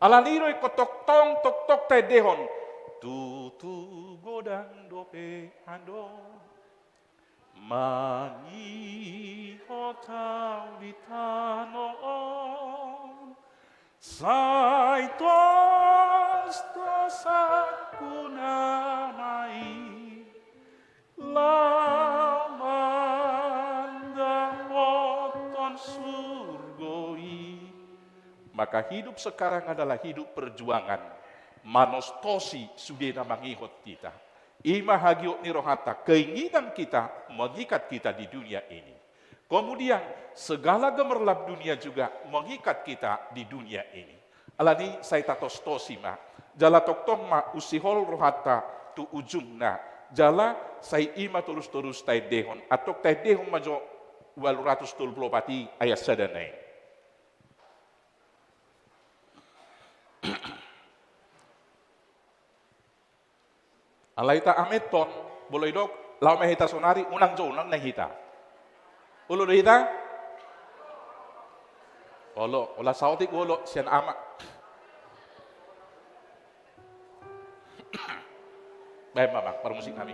Alani i do ingkon tongtong, tongtong taendehon. Tutu godang dope adong mangihot ahu di tano on. Sai tostos angkuna ma i laho mandapothon surgo i. Maka hidup sekarang adalah hidup perjuangan, manostos i sude na mangihot hita. I ma hagiot ni rohanta, keinginan kita mengikat kita di dunia ini. Kemudian, segala gemerlap dunia juga mengikat kita di dunia ini. Alani i sai tatostos i ma. Jala tongtong ma unsihol rohanta tu ujungna. Jala sai i ma torus-torus taendehon. Antong taendehon ma jo ualu ratus tolu pulu opat i ayat sada na i. Alai taamethon, molo didok laho ma hita sonari, unang jo, unang na hita. Olo do hita? Olo, olo saotik olo sian ama. Baen ma, Bang, parmusik nami.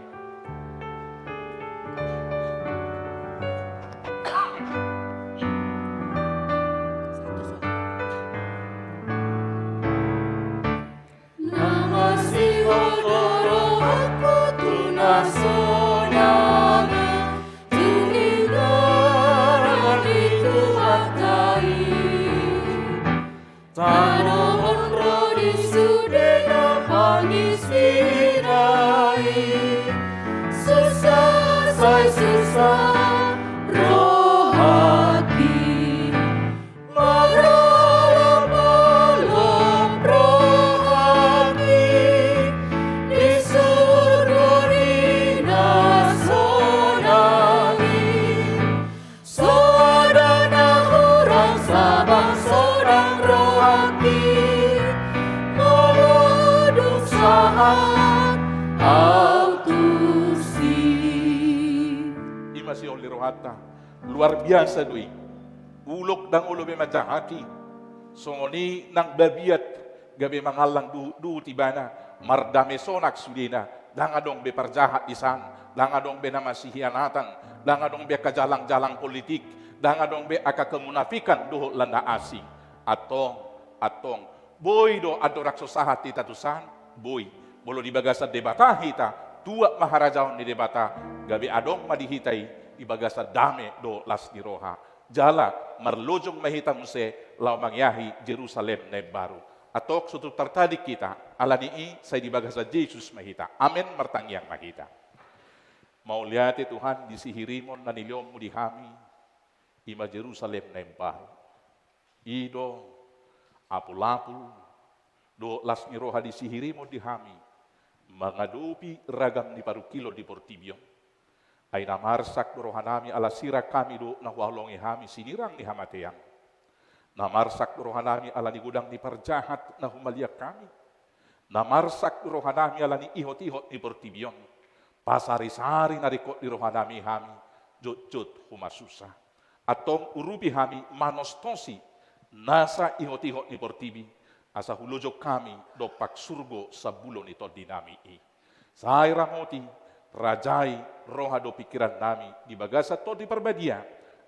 Na masihol do rohangku tu na sonang i, tu inganan ni Tuhanta i. Tano on ro di sude na pangisina i, susa sai susa rohangki. Marolopolop rohangki di surgo ni na sonang i. Soada na hurang, sabang sonang rohangki, molo dung sahat ahu tusi. I ma sihol ni rohanta. Luar biasa do i. Ulok ndang olo be manjahat i. Songon i nang babiat gabe mangallang duhutduhut ibana, mardame sonang sudena, ndang adong be parjahat di san, ndang adong be na masihianatan, ndang adong be angka jalangjalang politik, ndang adong be angka kemunafikan dohot na asing. Antong, antong, boi do andorang so sahat hita tu san, boi. Molo di bagasan Debata hita, tuat ma harajaon ni Debata, gabe adong ma di hita i di bagasan dame dohot las ni roha. Jala marlojong ma hita muse laho mangiahi Jerusalem na imbaru. Antong so tung tartading hita, alani i sai di bagasan Jesus ma hita. Amen, martangiang ma hita. Mauliate Tuhan, di sihirimon na nilehonmu di hami, i ma Jerusalem na imbaru. I do apulapul dohot las ni roha di sihirimon di hami mangadopi ragam ni parungkilon di portibi on. Ai na marsak do rohanami ala sirang hami dohot na huhaholongi hami sinirang ni hamatean. Na marsak do rohanami ala ni godang ni parjahat na humaliang hami. Na marsak do rohanami ala ni ihotihot ni portibi on. Pasarisari na ringkot di rohanami hami jotjot humasusa. Antong urupi hami manostosi nasa ihotihot ni portibi, asa hulojong hami dompak surgo sambulo ni tondinami i. Sai ramoti, rajai roha dohot pingkirannami di bagasan Tondi Parbadia,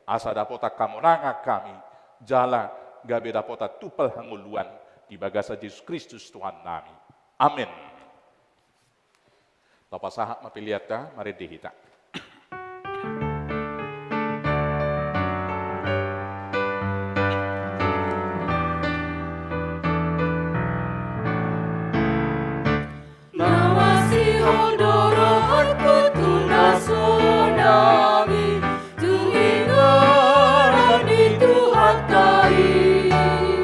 asa dapotan hamonangan hami, jala gabe dapotan tumpal hangoluan di bagasan Jesus Kristus Tuhannami. Amen. Tapasahat ma peleanta, marende hita. Na masihol do rohangku tu na sonang i, tu inganan ni Tuhanta i.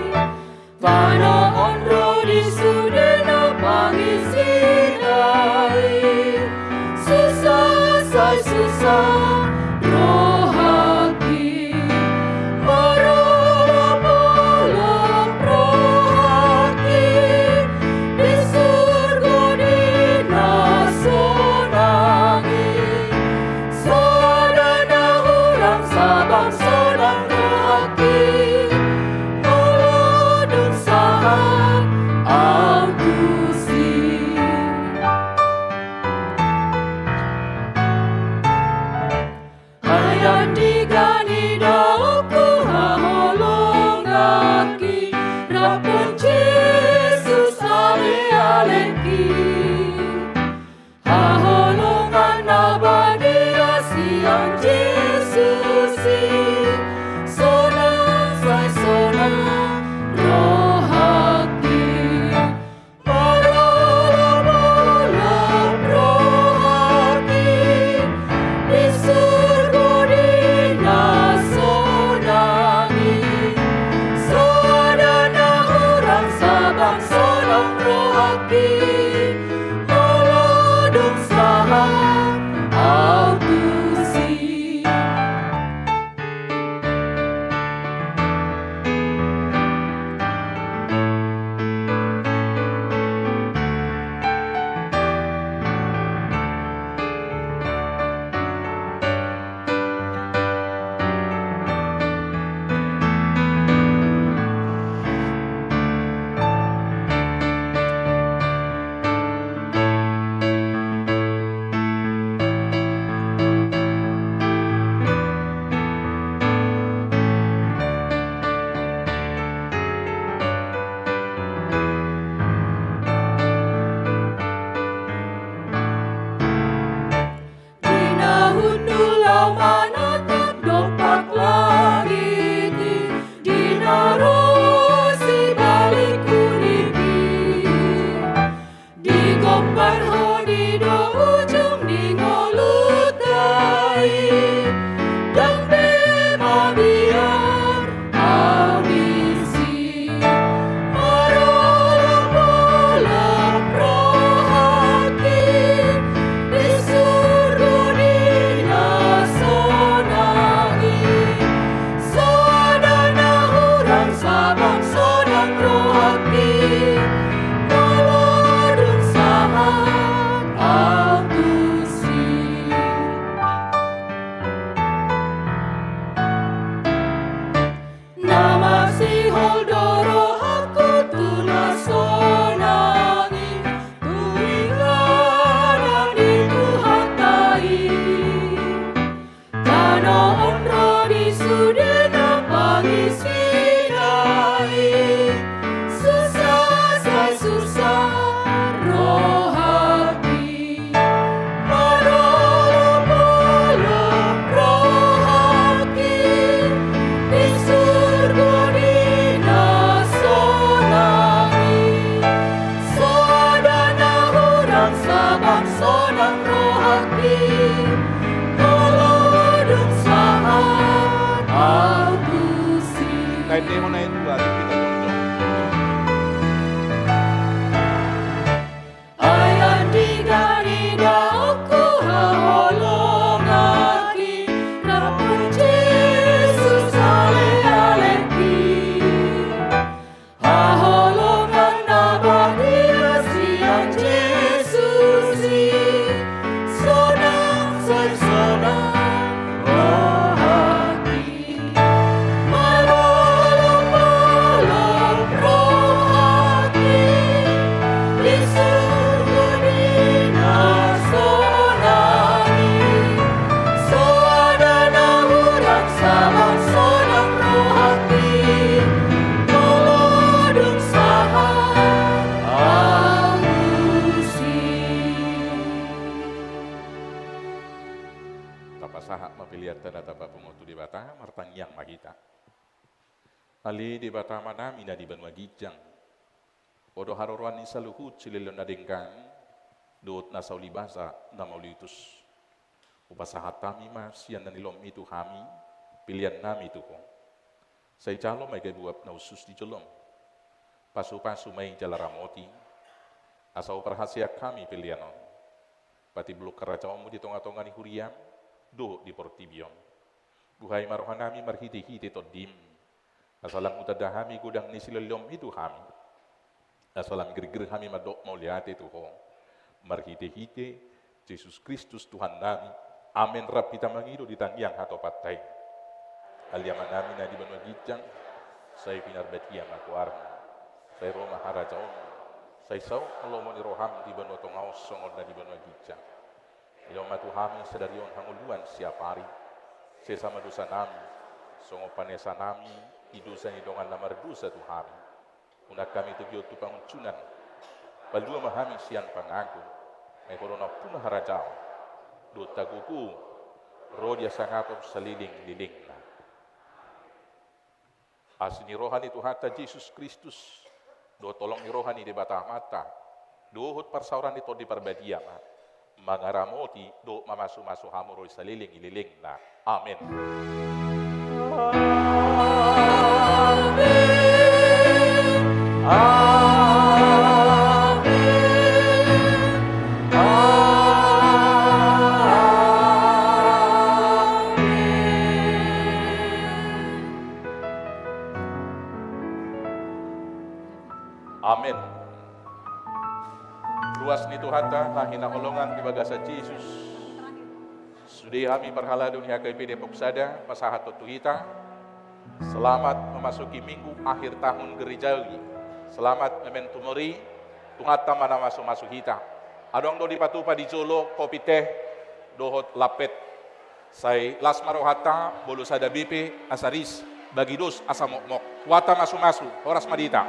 Endehon na i dua, di hita jongjong. Ai andigan idaonku haholonganki, rap dohot Jesus ale-aleki. Haholongan na badia sian Jesus i, sonang sai sonang rohangki. Mabolongbolong rohangki, di surgo di na sonang i. So ada na hurang, sabar sonang rohangki, molo dung sahat alusi. Tapasahat ma peleanta na tapapungu tu Debata, martangiang ma hita. Ale Debata Amanami na di banua ginjang, Ho do haroroan ni saluhut silehonlehon na denggan, dohot na saulibasa na mauliutus. Hupasahat hami ma sian na niloamMi tu hami, peleannami tu Ho. Sai jalo ma i gabe uap na hushus di jolom. Pasupasu ma i jala ramoti, asa huparhaseang hami pelean on. Patimbulhon harajaonMu di tongatonga ni huriaM, dohot di portibi on. Buhai ma rohanami marhitehite TondiM, asa lam hutanda hami godang ni silehonlehonMi tu hami. Asa lam girgir hami mandok mauliate tu Ho, marhitehite Jesus Kristus Tuhannami. Amen. Rap hita mangido di tangiang hatopanta i. Ale Amanami na di banua ginjang, sai pinarbadia ma goarMu. Sai ro ma harajaonMu. Sai saut ma lomo ni rohaM di banua tonga on songon na di banua ginjang. Lehon ma tu hami sadari on hangoluan siapari. Sesa ma dosanami, songon panesanami di dosa ni dongan na mardosa tu hami. Unang hami togihon tu pangunjunan. Palua ma hami sian pangago. Ai Ho do nampuna harajaon, dohot hagogoon, ro di hasangapon saleleng-lelengna. Asi ni roha ni Tuhanta Jesus Kristus, dohot holong ni roha ni Debata Amanta, dohot parsaoran ni Tondi Parbadia ma mangaramoti dohot mamasumasu hamu ro di saleleng-lelengna. Amen. Amen. Amen. Amen. Amen. Ruas ni Tuhanta na hinaholongan di bagasan Jesus. Sude hami parhalado ni H K I P Depok Sada, pasahathon tu hita. Selamat memasuki minggu akhir tahun gerejawi. Selamat Memento Mori. Tuhanta ma na mamasumasu hita. Adong do dipatupa di jolo kopi, teh dohot lampet. Sai las ma rohanta, molo sada B P asa ris, bagi dos asa mokmok. Huhut ma masumasu, horas ma di hita.